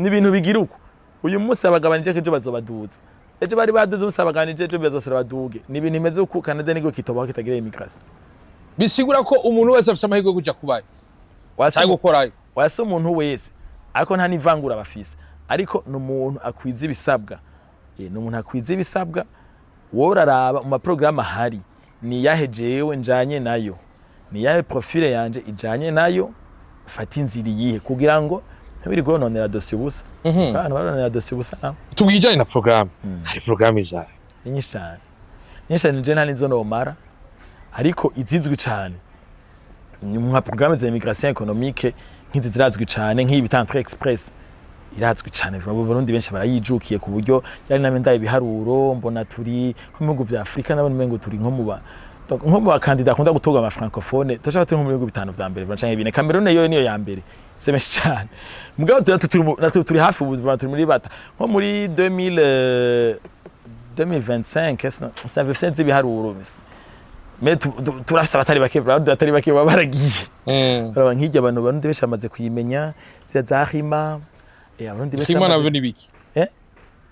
ibintu bigira uko. Uyu munsi abagabanije, ejo bazobaduza. Ejo bari baduze, umunsi abagabanije, ejo bazosubira baduge. Ni ibintu bimeze uko. Canada nibwo kitobaho kitagira immigration. Bisigura ko umuntu wese afise amahirwe yo kuja kubayo cyangwa gukorayo? Wase umuntu wese, ariko nta n'ivangura bafise, ariko ni umuntu akwiza ibisabwa. Ni umuntu akwiza ibisabwa. Wowe uraraba mu maporogaramu ahari, ni iyahe jewe njanye nayo, ni iyahe profil yanje ijanye nayo, fata inzira iyihe, kugira ngo ntiwirirwe wononera dosiye ubusa. Abantu baronera dosiye ubusa nabo. Tubwiye ijanye na porogaramu, hari porogaramu izayo? Ni nyinshi cyane, nyinshi cyane, je nta nizo nomara, ariko izizwi cyane ni nka programme za immigration économique. Nk'izi zirazwi cyane, nk'iyi bita Entrée Express irazwi cyane. Mu Burundi benshi barayijukiye, ku buryo yari name ndaye ibiharuro, mbona turi nko mu bihugu bya Afrika, nabona umengo turi nko mu ba, donc nko mu bakandida akunda gutorwa ama francophone, turashaka turi nko mu bihugu bitanu vya mbere canke bine. Cameroon yo niyo ya mbere, c'est menshi cyane, mugabo natwe turi hafi. Ubu turi muri bata nko muri 2000, 2025 sinavye sinzi ibiharuro, mais turafise abatari bake, abatari bake baba baragiye. Uraba nk'irya, abantu Barundi benshi bamaze kuyimenya, ziriya za Arrima, Abarundi benshi Arrima navyo ni biki? Eh?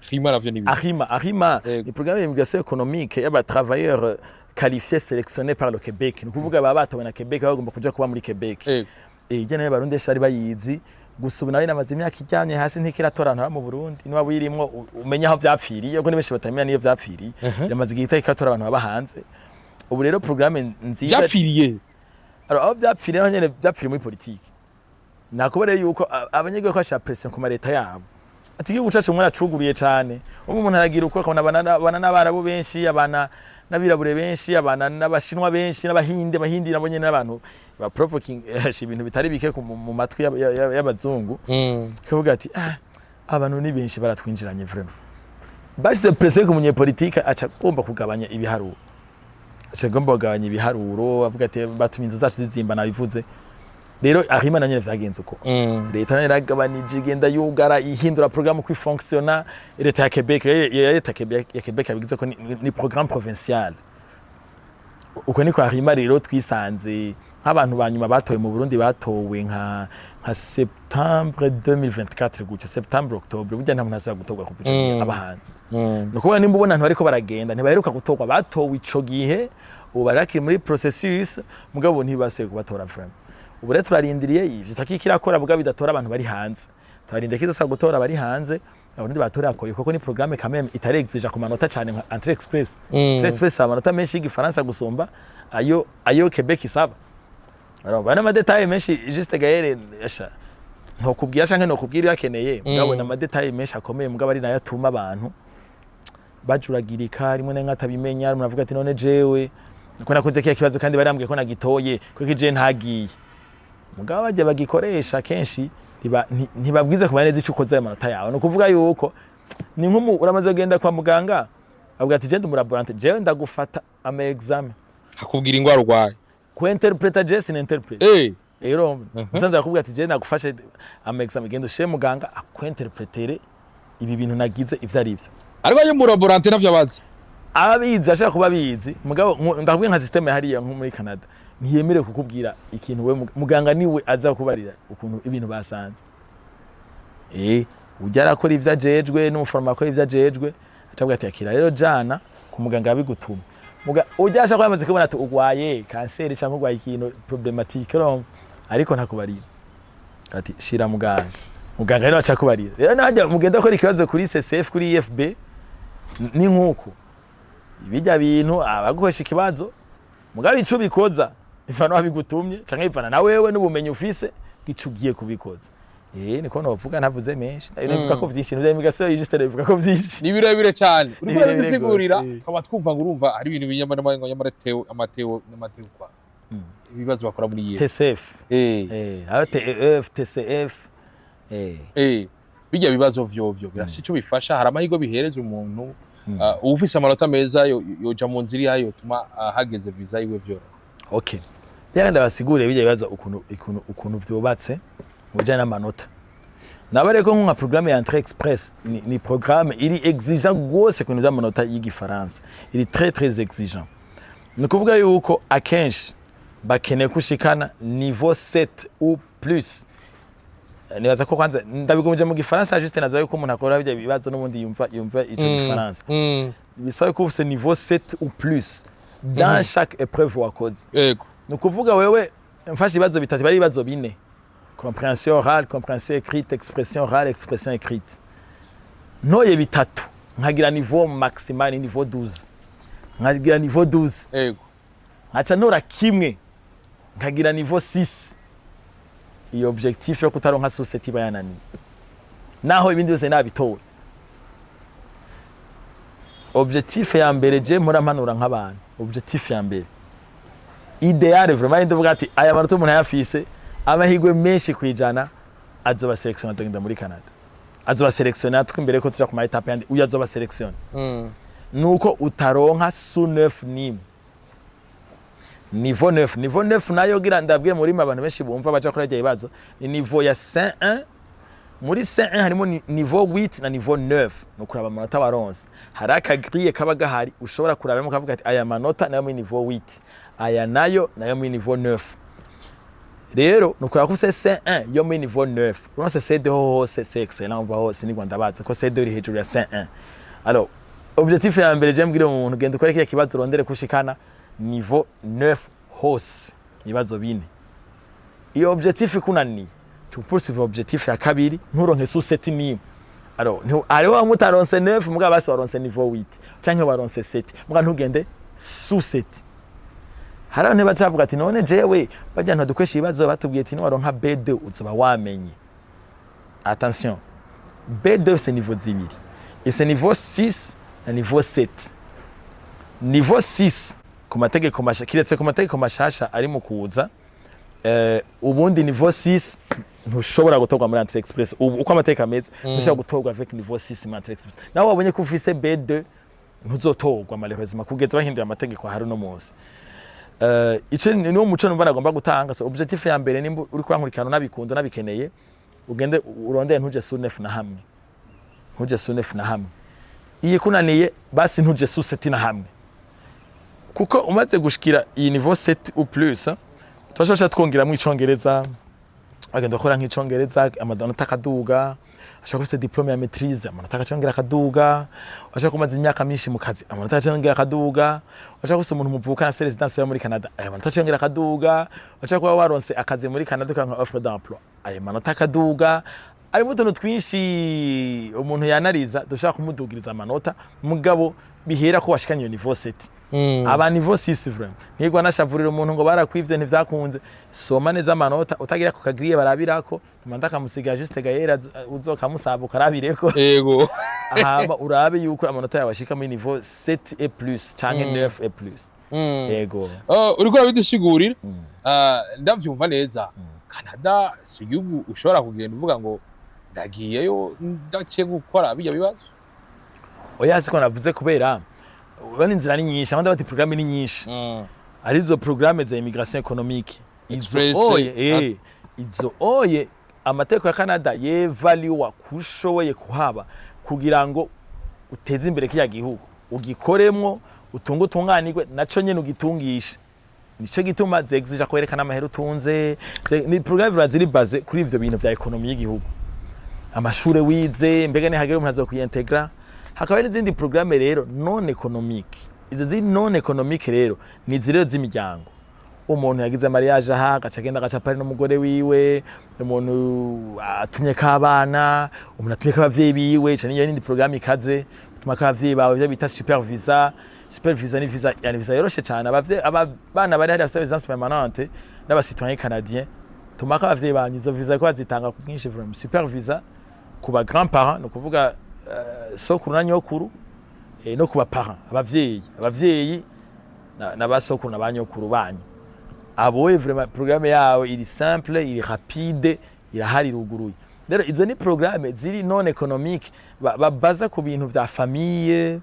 Arrima navyo ni biki? Arrima, Arrima Yego. ni programme d'immigration économique y'aba travailleurs qualifiés sélectionnés par le Québec. Ni ukuvuga baba batowe na Québec, baba bagomba kuja kuba muri Québec. Ijya nayo Abarundi benshi bari bayizi, gusa ubu nayo inamaze imyaka iryamye hasi, ntikiratora abantu baba mu Burundi. Niba wirimwo umenye aho vyapfiriye, kuko ni benshi batamenya niyo vyapfiriye. Iramaze igihe itariko abantu baba hanze. Ubu rero programme nziza Vyapfiriye? Alors, aho vyapfiriye naho nyene, vyapfiriye muri politike. Nakubere yuko abanyagihugu bashira pression ku mareta yabo, ati igihugu cacu mwaracuguruye cane. Ubu umuntu aragira uko akabona abana n'Abarabu benshi, abana n'abirabure benshi, abana n'Abashinwa benshi, n'Abahinde. Abahindi nabo nyene n'abantu ba provoking ibintu bitari bike mu matwi y'abazungu. Kavuga ati: "Ah, abantu ni benshi, baratwinjiranye." Vraiment bashyize pression ku munyepolitike, aca agomba kugabanya ibiharuro, aca agomba kugabanya ibiharuro, avuga ati batuma inzu zacu zizimba. Nabivuze rero, Arrima na nyene vyagenze uko. Leta nayo yaragabanije, igenda yugara, ihindura programme uko ifonctiona. Leta ya Quebec, leta ya Quebec yabigize ko ni programme provinciale. Uko niko Arrima rero twisanze nk'abantu ba nyuma batowe mu Burundi, batowe nka septembre 2024 gutyo, septembre, octobre. Burya nta muntu asubira gutorwa kuva ico gihe aba hanze. Ni ukuvuga nimba ubona abantu bariko baragenda, ntibaheruka gutorwa, batowe ico gihe, ubu bari bakiri muri processus, mugabo ntibasubiye kubatora vraiment. Ubu rero turarindiriye ivyo takikirakora, mugabo bidatora abantu bari hanze. Turarindiriye ko izosaba gutora abari hanze, Abarundi batora koye, kuko ni programme quand même itarexija ku manota cane nka Entrée Express. Entrée Express isaba amanota menshi y'Igifaransa gusumba ayo Quebec isaba. Urumva n'ama détails menshi, juste Gaël, asha ntokubwira canke nokubwira iyo akeneye, mugabo n'ama détails menshi akomeye, mugabo ari nayo atuma abantu bajuragirika rimwe na rimwe atabimenya. Umuntu avuga ati: "None jewe ko nakoze kiya kibazo, kandi barambwiye ko nagitoye, kuko je ntagiye?" Mugabo bajya bagikoresha kenshi ntibabwize kumenya neza ico ukoze ayo manota yawe. Ni ukuvuga yuko ni nk'umu uramaze kugenda kwa muganga, avuga ati: "Je ndi umulaborantin, jewe ndagufata ama examen." Akubwira ingwara urwaye. Ku interpreta, je sininterprete. Rero musanze akubwira ati: "Je nagufashe ama examen, genda ushire muganga akwinterpretere ibi bintu nagize ivyo ari byo." Ariko ayo mu laborantin ntavyo abazi. Ababizi, ashaka kuba abizi, mugabo ndakubwiye nka système hariya nko muri Canada, ntiyemerewe kukubwira ikintu we muganga niwe aza kubarira ukuntu ibintu basanze. Ujya arakora ivyo ajejwe, n'umuforoma akora ivyo ajejwe, acavuga ati: "Akira rero, jana ku muganga yabigutuma." Ujya ashaka kuba yamaze kubona ati urwaye kanseri cyangwa urwaye ikintu problématique, urumva, ariko ntakubarira, ati: "Shira muganga." Muganga rero aca kubarira. Rero najya mugenda akora ikibazo kuri CCF, kuri IFB, ni nkuko bijya bintu abagukoresha ikibazo, mugabo ico ubikoza bivana wabigutumye canke bivana na wewe n'ubumenyi ufise bw'ico ugiye kubikoza. Niko novuga, ntavuze menshi. Navuga ko vyinshi nivyo immigration, juste navuga ko vyinshi. Ni birebire cyane. Ni Uriko birebire urabidusigurira, gose. tukaba twumva ngo urumva hari ibintu binyamara amateo amateo amateo kwa ibibazo bakora muri iyi TCF. Aho TEF, TCF. Bijya bibazo vyovyo birafise ico bifasha? Hari amahirwe bihereza umuntu? Uwufise amanota meza yoja mu nzira iyayo yotuma hageze visa yiwe vyoroha? Okay. Reka ndabasigurire bijya bibazo ukuntu vyubatse mu bijanye n'amanota. Nabare ko nka programme ya Entrée Express ni programme iri exigeant gose ku bintu vy'amanota y'igifaransa, iri très très exigeant. Ni ukuvuga yuko akenshi bakeneye kushikana niveau 7 ou plus. Nibaza ko kwanza ndabigumije mu gifaransa, juste naza yuko umuntu akora bijya bibazo n'ubundi yumva ico gifaransa. Bisaba ko ufise niveau 7 ou plus dans chaque épreuve wakoze. Ni ukuvuga wewe mfashe ibibazo bitatu, bari ibibazo bine: compréhension orale, compréhension écrite, expression orale, expression écrite. Ntoye bitatu nkagira niveau maximal, niveau 12, nkagira niveau 12. Nkaca ntora kimwe nkagira niveau 6. Iyo objectif yo kutaronka sous 7 iba yananiye, naho ibindi byose nabitowe. Objectif ya mbere je mpora mpanura nk'abantu, objectif ya mbere idéal vraiment, ndavuga ati aya manota umuntu ayafise, amahirwe menshi kwijana azoba sélectionné, azogenda muri Canada, azoba sélectionné. Natwe imbere ko tuja ku ma étape yandi, uyu azoba sélectionné. Nuko utaronka sous 9 nimwe, niveau 9. Niveau 9 nayo gira ndabwiye muri abantu benshi bumva baja kuri ibibazo, ni niveau ya C1. Muri C1 harimo niveau 8 na niveau 9. Ni ukuraba amanota waronse, hari aka grille kaba gahari ushobora kurabamo ukavuga ati aya manota nayo muri niveau 8, aya nayo muri niveau 9. Rero ni ukuraba ko ufise C1 yo muri niveau 9, uronse C2 hose c'est excellent, uva hose ni Rwanda bazi ko C2 iri hejuru ya C1. Alors objectif ya mbere je mbwire umuntu: genda ukore kiriya kibazo, urondere kushikana niveau 9 hose, ibibazo bine. Iyo objectif ikunaniye, tu poursuivre objectif ya kabiri, nturonke sous 7 nimwe. Alors hariho bamwe utaronse 9, mugabo basi waronse niveau 8 canke waronse 7, mugabo ntugende sous 7. Hari abantu bacavuga ati none jewe barya ntadukoresha ibibazo, batubwiye ati niwaronka B2 uzoba wamenye. Attention, B2 c'est niveau zibiri, ifise niveau 6 na niveau 7. Niveau 6 ku mategeko masha, kiretse ku mategeko mashasha ari mu kuza, ubundi niveau 6 ntushobora gutorwa muri Entrée Express. Ubu uko amategeko ameze, ntushobora gutorwa avec niveau 6 muri Entrée Express. Nawe wabonye ko ufise B2, ntuzotorwa malheureusement kugeza bahinduye amategeko ahari uno munsi. Ico ni niwo muco numva nagomba gutanga. So objectif ya mbere, nimba uri kurankurikirana unabikunda unabikeneye, ugende urondere ntuje sous 9 na hamwe, ntuje sous 9 na hamwe. Iyi kunaniye, basi ntuje sous 7 na hamwe, kuko umaze gushikira iyi niveau 7 ou plus, turashobora twongeramo icongereza, agenda gukora nk'icongereza, amanota akaduga. Ashaka ufise diplôme ya maîtrise, amanota akacongera akaduga. Ashaka kumaza imyaka myinshi mu kazi, amanota akacongera akaduga. Ashaka ufise umuntu muvukana afise résidence yo muri Canada, ayo manota acongera akaduga. Ashaka kuba waronse akazi muri Canada, ukaronka offre d'emploi, ayo manota akaduga. Harimo utuntu twinshi umuntu yanariza dushobora kumudugiriza amanota, mugabo bihera ko washikanye iyo niveau 7. Aba niveau 6 vraiment, ntigwa nashavurira umuntu ngo barakwivye, ntivyakunze. Soma neza amanota, utagira ku ka grille barabirako amanota, akamusiga juste gayera uzokamusaba ukarabireko. Hama urabe yuko amanota yawe ashika muri niveau 7 et plus canke 9 et plus. Yego. Uriko urabidusigurira, ndavyumva neza. Canada si igihugu ushobora kugenda uvuga ngo ndagiyeyo ndaciye gukora bijya bibazo. Oya, siko navuze, kubera urabona inzira ni nyinshi, abandi bati programme ni nyinshi. Arizo programme za immigration économique izo. Express, oye, izo oye, amategeko ya Canada yevaluwa kushoboye kuhaba kugira ngo uteze imbere kiriya gihugu, ugikoremwo, utunge, utunganirwe naco nyene, ugitungishe. Nico gituma zegizija kwerekana amahera utunze. Ni programme ziri basées kuri ivyo bintu vya économie y'igihugu, amashure wize, mbega nihagera umuntu azokwiintegra. Hakaba n'izindi programme rero non économique. Izo ziri non économique rero ni izi rero z'imiryango: umuntu yagize mariage aha, agaca agenda agaca pari n'umugore wiwe, umuntu atumye k'abana, umuntu atumye k'abavyeyi biwe. Ico niyo n'indi programme ikaze, gutuma k'abavyeyi bawe, ivyo bita super visa. Super visa ni visa, yani visa yoroshe cane. Abavyeyi, abana bari hariya bafise résidence permanente n'aba citoyen canadien, tuma k'abavyeyi banyu. Izo visa ko bazitanga ku bwinshi vraiment. Super visa ku ba grand parents, ni ukuvuga sokuru na nyokuru, no ku ba parents, abavyeyi na ba sokuru na ba nyokuru banyu. Aboye vraiment programme yawe iri simple, iri rapide, irahari, iruguruye. Rero izo ni programme ziri non économique, babaza ku bintu vya famille.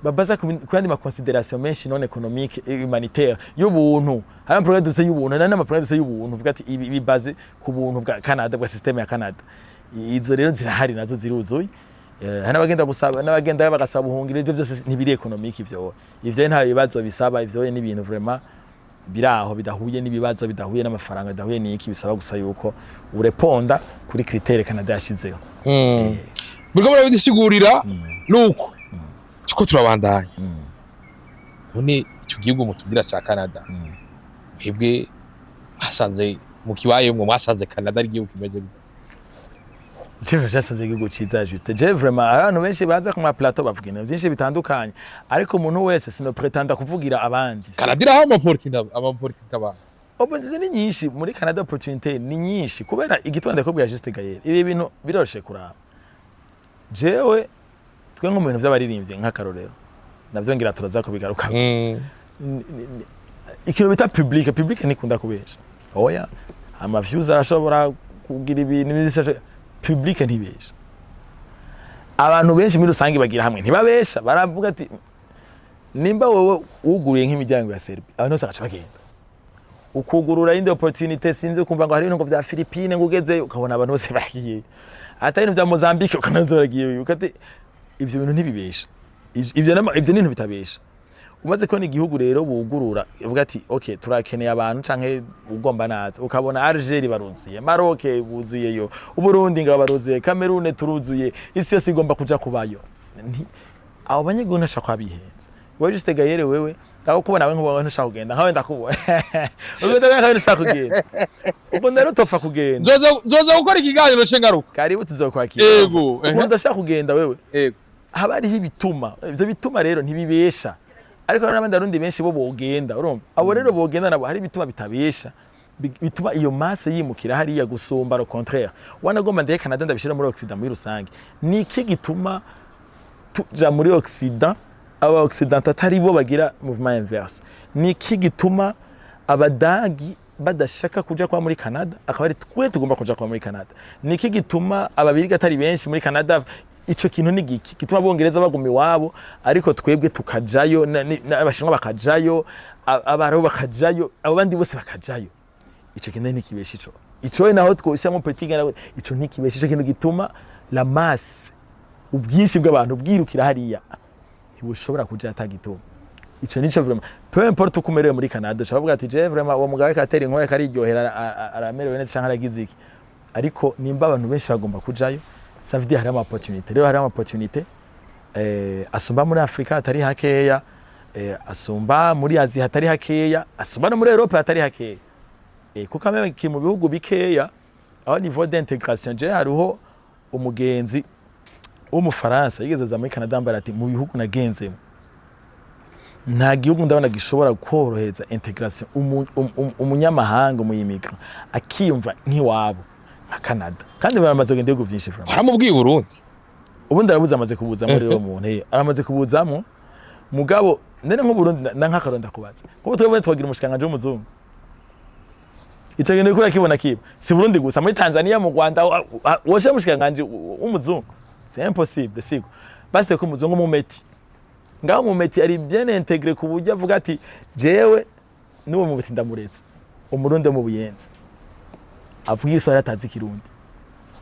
Babaza ku yandi ma considérations menshi non économique et humanitaire y'ubuntu. Hari ama programme dufise y'ubuntu, hari n'ama programme dufise y'ubuntu, uvuga ati ibi bibaze ku buntu bwa Canada, bwa système ya Canada. Izo rero zirahari, nazo ziruzuye. Hari n'abagenda gusaba, n'abagenda bagasaba ubuhungiro. Ibyo byose ntibiri économique. Ivyo nta bibazo bisaba. Ivyo ni ibintu vraiment biraho bidahuye n'ibibazo, bidahuye n'amafaranga, bidahuye n'iki. Bisaba gusa yuko ureponda kuri critère Canada yashizeho. Buriko murabidusigurira nuko tuko turabandanya. None ico gihugu mutubwira ca Canada, mwebwe mwasanze mukibayemwo, mwasanze Canada ari igihugu kimeze gute? Jewe cyasanze igihugu ciza, juste. Je vraiment, abantu benshi baza ku ma plateau bavuga ibintu byinshi bitandukanye, ariko umuntu wese, sinopretanda kuvugira abandi. Canada iraho ama opportunité abantu? Opportunité ni nyinshi muri Canada, opportunité ni nyinshi. Kubera igituma ndakubwira, juste Gaël, ibi bintu biroroshe kuraba. Jewe twe nko mu bintu by'abaririmbyi, nk'akarorero, navyo ngira turaza kubigaruka. Ikintu bita public, public ntikunda kubesha. Oya, ama views arashobora kugira ibintu bishashe, public ntibesha. Abantu benshi muri rusange bagira hamwe, ntibabesha. Baravuga ati nimba wowe wuguruye nk'imiryango ya Serbia, abantu bose bagaca bagenda. Ukugurura indi opportunité, sinzi, kumva ngo hari ibintu ngo vya Philippines, ngo ugezeyo ukabona abantu bose bagiye, atari ibintu vya Mozambique, ukabona bose baragiye. Ukati ivyo bintu ntibibesha. Ivyo ni ibintu bitabesha. Umaze kubona igihugu rero bugurura, uvuga ati okay, turakeneye abantu, canke ugomba naza, ukabona Algeria baruzuye, Maroc buzuyeyo, Uburundi ngabo baruzuye, Cameroon turuzuye, isi yose igomba kuja kubayo. Abo banyagihugu ntashaka kwabihenza. Wowe juste Gaël, wewe aho kubona we nk'ubu ntushaka kugenda, nkawe ndakubona ubwo nkawe ntushaka kugenda, ubwo rero utopfa kugenda. Nzoza gukora ikiganiro ce ngaruka. Karibu, tuzokwakira. Ego. Ukuntu udashaka kugenda wewe, Ego. haba hariho ibituma. Ivyo bituma rero ntibibesha, ariko hari n'abandi Barundi benshi bo bogenda. Urumva, abo rero bogenda nabo hari ibituma bitabesha, bituma iyo masse yimukira hariya gusumba le contraire. Wanagomba ndeke Canada, ndabishira muri Occident muri rusange. Ni iki gituma tuja muri Occident, aba Occident atari bo bagira mouvement inverse? Ni iki gituma Abadagi badashaka kuja kuba muri Canada, akaba ari twe tugomba kuja kuba muri Canada? Ni iki gituma Ababirigi atari benshi muri Canada? Ico kintu ni giki gituma Abongereza baguma iwabo, ariko twebwe tukajayo, n'Abashinwa bakajayo, Abarabu bakajayo, abo bandi bose bakajayo? Ico kintu ntikibesha. Ico naho twoshyiramo politique nawe, ico ntikibesha. Ico kintu gituma la masse, ubwinshi bw'abantu bwirukira hariya, ntibushobora kuja atagituma. Ico nico vraiment, peu importe uko umerewe muri Canada, ushobora kuvuga ati je vraiment uwo mugabo katera inkore kariryohera, aramerewe neza canke aragize iki, ariko nimba abantu benshi bagomba kujayo, ça veut dire hari ama opportunité. Rero hari ama opportunité asumba muri Afrika hatari hakeya, asumba muri Aziya hatari hakeya, asumba no muri Europe hatari hakeya, kuko amwe kiri mu bihugu bikeya aho niveau d'intégration. Je hariho umugenzi w'Umufaransa yigeze aza muri Canada, ambara ati mu bihugu nagenzemo nta gihugu ndabona gishobora korohereza intégration umunyamahanga, umu immigrant akiyumva nk'iwabo nka Canada. Kandi baramaze kugenda ibihugu byinshi vraiment. Waramubwiye Burundi? Ubundi arabuze, amaze kubuzamo rero umuntu, aramaze kubuzamo. Mugabo nene nk'Uburundi na nk'akaronda kubaza, nk'ubu twebwe twagira umushikanganje w'umuzungu, ico kintu uriko urakibona kiba si Burundi gusa, muri Tanzania, mu Rwanda, woshira umushikanganje w'umuzungu, c'est impossible, siko? Basi ko umuzungu mu métis ngaho, mu métis ari bien intégré, ku buryo avuga ati jewe n'uwo mu métis ndamuretse. Umurundi wo mu Buyenzi avuga Igiswahili, atazi Ikirundi,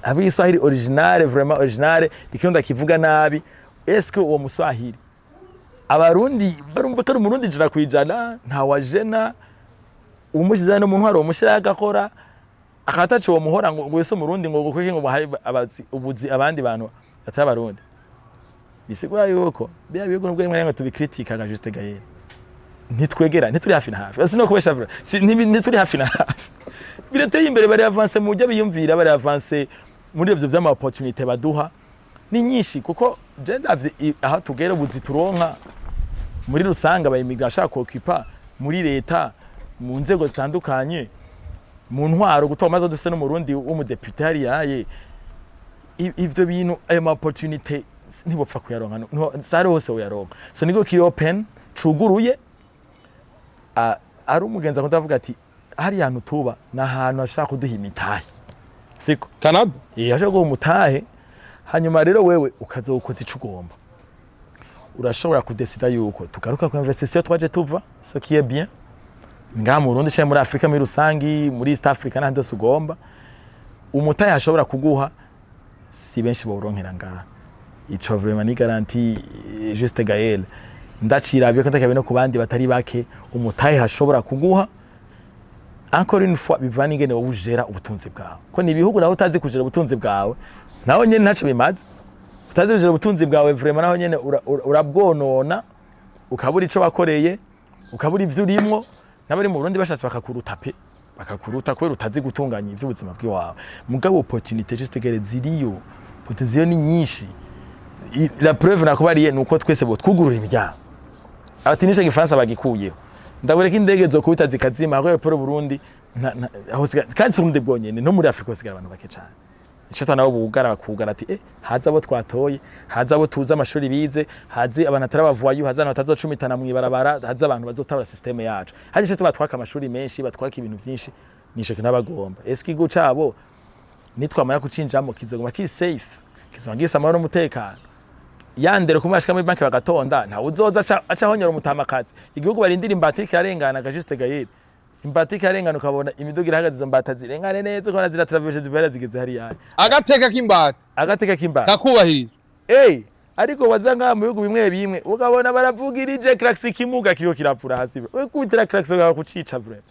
avuga Igiswahili originale, vraiment originale, Ikirundi akivuga nabi, est-ce que uwo Muswahili Abarundi barumva ko ari Umurundi 100%? Ntawajena umushyize no mu ntwaro, umushyiraho agakora akataca uwo muhora ngo wese Umurundi, ngo kuko ngo bahaye ubuzi abandi bantu atari Abarundi. Bisigura yuko bya bihugu nubwo rimwe na rimwe tubikritikaga, juste Gaël, ntitwegera, ntituri hafi na hafi. Si no kubesha, ntituri hafi na hafi. Birateye imbere, bari avancé mu buryo biyumvira, bari avancé muri ivyo vy'ama opportunité baduha ni nyinshi. Kuko je ndavye aho tugera, ubuzi turonka muri rusange, aba immigrants ashaka kuokupa muri leta, mu nzego zitandukanye, mu ntwaro, gutora amaze dufise n'Umurundi w'umudepite hariya ye. Ivyo bintu, ayo ma opportunité ntibopfa kuyaronka sare hose uyaronka. So niko kiri open, cuguruye. Ari umugenzi akunda avuga ati hariya hantu tuba ni ahantu hashaka kuduha imitahe, siko? Canada. Ashaka guha umutahe, hanyuma rero wewe ukazokoza ico ugomba. Urashobora kudesida yuko tugaruka ku investisseur twaje tuva, ce qui est bien, ngaha mu Burundi canke muri Afrika muri rusangi, muri East Africa n'ahandi hose ugomba. Umutahe ashobora kuguha si benshi bawuronkera ngaha. Ico vraiment ni garantie, Juste Gaël. Ndacirabye ko ndakabe no ku bandi batari bake, umutahe hashobora kuguha, encore une fois, bivana ingene wowe ujera ubutunzi bwawe, ko ni ibihugu nawe utazi kujera ubutunzi bwawe, naho nyene ntaco bimaze. Utazi kujera ubutunzi bwawe vraiment, naho nyene urabwonona, ukabura ico wakoreye, ukabura ivyo urimwo. N'abari mu Burundi bashatse bakakuruta pe, bakakuruta kubera utazi gutunganya ivy'ubuzima bw'iwawe. Mugabo opportunité, Juste Gaël, ziriyo. Opportunité ni nyinshi. La preuve nakubariye ni uko twese bo twugurura imiryango. Ati nishe gifaransa bagikuyeho, ndabureka indege zo kubita zikazima aho Paul Burundi aho kandi si Burundi bwonyene, no muri Afrika hosigara abantu bake cane. Ico nabo bugara, bakugara ati haza abo twatoye, haza abo tuzi amashuri bize, hazi abantu atari abavoyous, haza abantu batazocumitana mw'ibarabara, haza abantu bazotabara système yacu, haje ico batwaka amashuri menshi, batwaka ibintu vyinshi. Nico kintu abagomba. Eske igihugu cabo nitwamara kucinjamo kizoguma kiri safe, kizoguma gifise amahoro n'umutekano? Yandere kumwe ashika muri banki bagatonda, ntawe uzoza aca ahonyora umutamakazi. Igihugu barindira imbata irarengana ga Juste Gaël, imbata ikarengana, ukabona imiduga irahagaze, izo mbata zirengane neza, ukabona ziratraverse, zibera zigeze hariya. Agateka k'imbata. Agateka k'imbata. Kakubahirizwa. Ariko waza ngaha mu bihugu bimwe bimwe, ukabona baravugirije klaxon, ikimuga kiriko kirapfura hasi, we kubitira klaxon gawe kucica vraiment.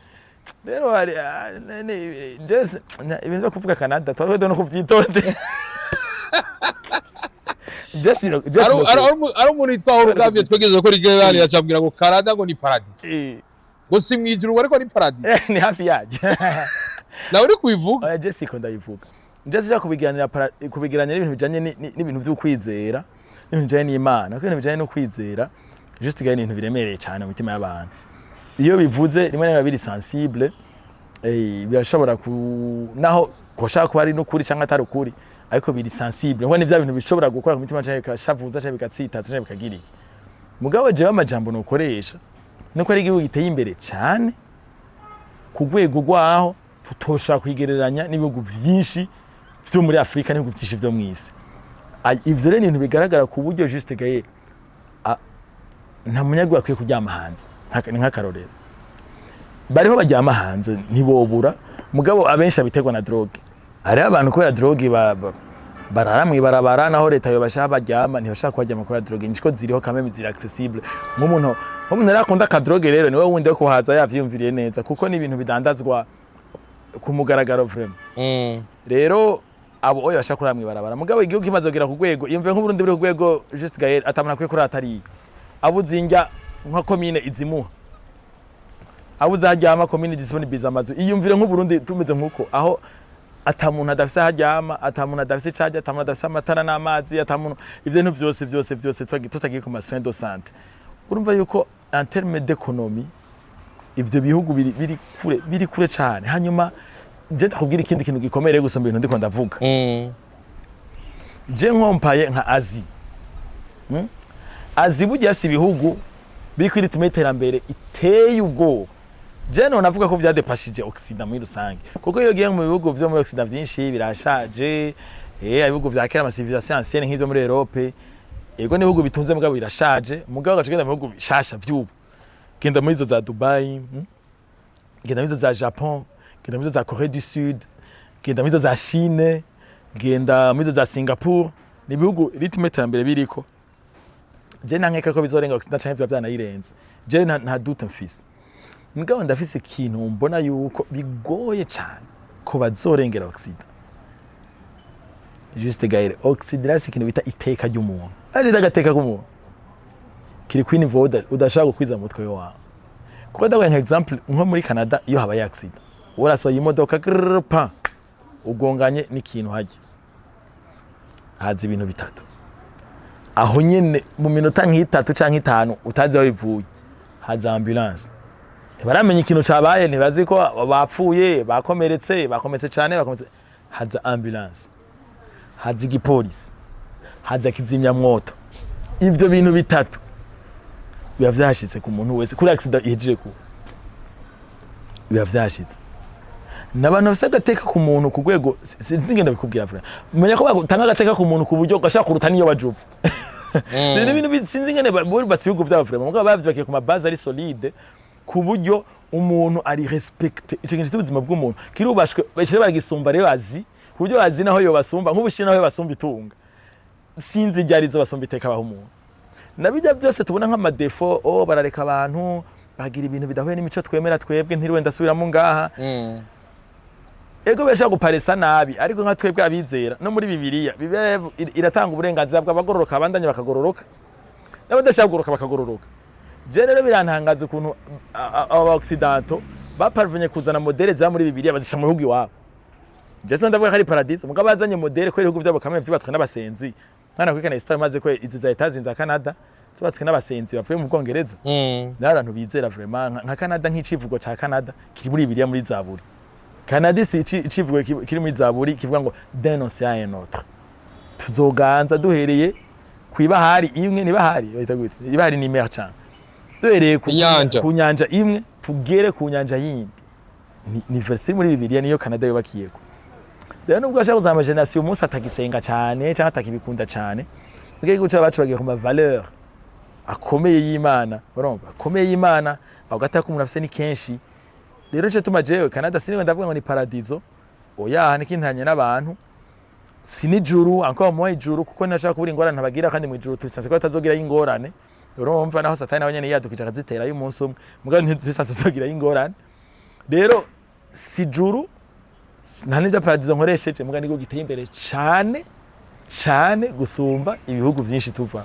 Rero hari ibintu byo kuvuga Canada twari no kuvyitondera. Just Ari umuntu yitwa Horugavye twegeze gukora ikiganiro, acambwira ngo Canada ngo ni paradis, ngo si mwijuru ariko ni paradis. Ni hafi yaryo. Nawe uri kubivuga. Oya, Jessica, ndayivuga. Jessica, kubiganira kubigeranya n'ibintu bijanye n'ibintu vy'ukwizera, n'ibintu bijanye n'Imana, kuko ibintu bijanye no kwizera, juste, ni ibintu biremereye cyane mu mitima y'abantu. Iyo bivuze rimwe na rimwe biri sensible, birashobora ku naho koshaka kuba ari n'ukuri cyangwa atari ukuri, ariko biri sensible, ngo ni bya bintu bishobora gukora ku mitima canke bikashavuza canke bikatsitaza canke bikagira iki. Mugabo jewe amajambo nokoresha nuko ari igihugu giteye imbere cane ku rwego rwaho tutoshobora kwigereranya n'ibihugu vyinshi vyo muri Afrika, n'ibihugu vyinshi vyo mw'isi. Ivyo rero ni ibintu bigaragara ku buryo, Juste Gaël, nta munyagihugu akwiye kuryama hanze. Ni nk'akarorero, bariho baryama hanze ntibobura, mugabo abenshi abiterwa na drogue. Hariho abantu kubera drogue barara mw'ibarabara, naho leta yobasha baryama, ntibashaka kuharyama kubera drogue niko ziriho kameme, ziri accessible. Nk'umuntu rero akunda akadrogue rero, niwe wundi wo kuhaza yavyiyumviriye neza, kuko ni ibintu bidandazwa ku mugaragaro vraiment. Rero abo oyo bashaka kurara mw'ibarabara, mugabo igihugu kimaze kugera ku rwego, iyumve nk'Uburundi buri ku rwego, Juste Gaël, atamuntu akwiye kurara atariye, abuze indya nka komine izimuha, abuze aho aryama komine disponibiliza amazu. Iyumvire nk'Uburundi tumeze nk'uko, aho ata muntu adafise aho aryama, ata muntu adafise ico arya, ata muntu adafise amatara n'amazi, ata muntu ivyo bintu vyose vyose vyose, tutagiye ku ma soins de santé. Urumva yuko en terme d'économie ivyo bihugu biri kure, biri kure cane. Hanyuma je ndakubwira ikindi kintu gikomeye rero gusumba ibintu ndiko ndavuga. Je nkompaye nka Asie, Asie burya si ibihugu biri kuri rythme y'iterambere iteye ubwoba. Je none avuga ko vyadepashije Occident muri rusange, kuko iyo ugiye mu bihugu vyo muri Occident vyinshi birashaje, ibihugu vya kera, ama civilisation ancienne nk'ivyo muri Europe, yego n'ibihugu bitunze mugabo birashaje. Mugabo ugaca ugenda mu bihugu bishasha vy'ubu, genda muri izo za Dubai, Genda muri izo za Japon, genda muri izo za Corée du Sud, genda muri izo za Chine, genda muri izo za Singapore, ni ibihugu rythme y'iterambere biriko. Je ntankeka ko bizorenga Occident canke vyoba vyanayirenze. Je nta doute mfise, mugabo ndafise ikintu mbona yuko bigoye cane ko bazorengera Occident. Juste Gaël, Occident irafise ikintu bita iteka ry'umuntu, ari agateka k'umuntu kiri kuri niveau udashobora gukwiza mu mutwe wawe. Kuko ndaguha nka exemple, nko muri Canada iyo habaye accident, urasohoye imodoka grrr, pa ugonganye n'ikintu, hajya haza ibintu bitatu aho nyene mu minota nk'itatu canke 5 utazi aho bivuye. Haza ambulance, ntibaramenya ikintu cabaye, ntibazi ko bapfuye, bakomeretse, bakomeretse cane, bakomeretse. Haza ambulance, haza igipolisi, haza kizimyamwoto. Ivyo bintu bitatu biba vyashitse ku muntu wese kuri accident ihejeje kuba, biba vyashitse. N'abantu bafise agateka ku muntu ku rwego sinzi ngenda bikubwira vraiment. Menya ko batanga agateka ku muntu ku buryo gashaka kuruta niyo bajuva. Ni ibintu sinzi ingene bubatse ibihugu vyabo vraiment, mugabo bavyubakiye ku mabases ari solide, ku buryo umuntu ari respecté. Ico kintu cy'ubuzima bw'umuntu kirubashwe, bashire baragisumba rero azi ku buryo azi naho yobasumba, nk'Ubushinwa naho yobasumba itunga, sinzi ryari izo basumba iteka baho umuntu. Na bijya byose tubona nk'amadéfauts, oh, barareka abantu bagira ibintu bidahuye n'imico twemera twebwe, ntiriwe ndasubiramo ngaha. Ego, birashobora guparesa nabi, ariko nka twebwe abizera, no muri Bibiliya, Bibiliya iratanga uburenganzira bw'abagororoka, abandanya bakagororoka, n'abadashaka kugororoka bakagororoka. Je rero birantangaza ukuntu aba occidentaux baparvenye kuzana modèles ziba muri Bibiliya, bazisha mu bihugu iwabo. Je sindavuga ko ari paradiso, mugabo bazanye modèle ko ibihugu byabo kamwe vyubatswe n'abasenzi. Mwana kwikana histoire maze ko izi za Etats-Unis, za Canada, zubatswe n'abasenzi bavuye mu Bwongereza. Ni abantu bizera vraiment. Nka Canada, nk'icivugo ca Canada kiri muri Bibiliya, muri Zaburi. Canada si icivugo kiri muri Zaburi kivuga ngo "d'un océan à un autre", tuzoganza duhereye ku ibahari imwe, nibahari bahita gute? Ibahari ni mer cyane, duhereye ku Inyanja. ku nyanja imwe tugere ku nyanja yindi. Ni verset muri Bibiliya, niyo Canada yubakiyeko. Rero nubwo ashaka kuzama génération umunsi atagisenga cyane cyangwa atakibikunda cyane, mbega igihugu bacu bagiye ku ma valeur akomeye y'Imana, urumva, akomeye y'Imana, bagata ko umuntu afise ni kenshi. Rero nico tuma jewe Canada siniwe ndavuga ngo ni paradiso, oya, nikintanye n'abantu, si n'ijuru, encore moins ijuru, kuko ntashaka kubura ingorane ntabagira, kandi mu ijuru tubisanzwe ko batazogirayo ingorane. Urumva, naho Satani nawe nyene yadukije akaziterayo umunsi umwe, mugabo ntitubisanzwe tuzogirayo ingorane. Rero si juru, nta n'ibyo paradiso nkoresheje, mugabo nibwo giteye imbere cane cane gusumba ibihugu vyinshi tuva.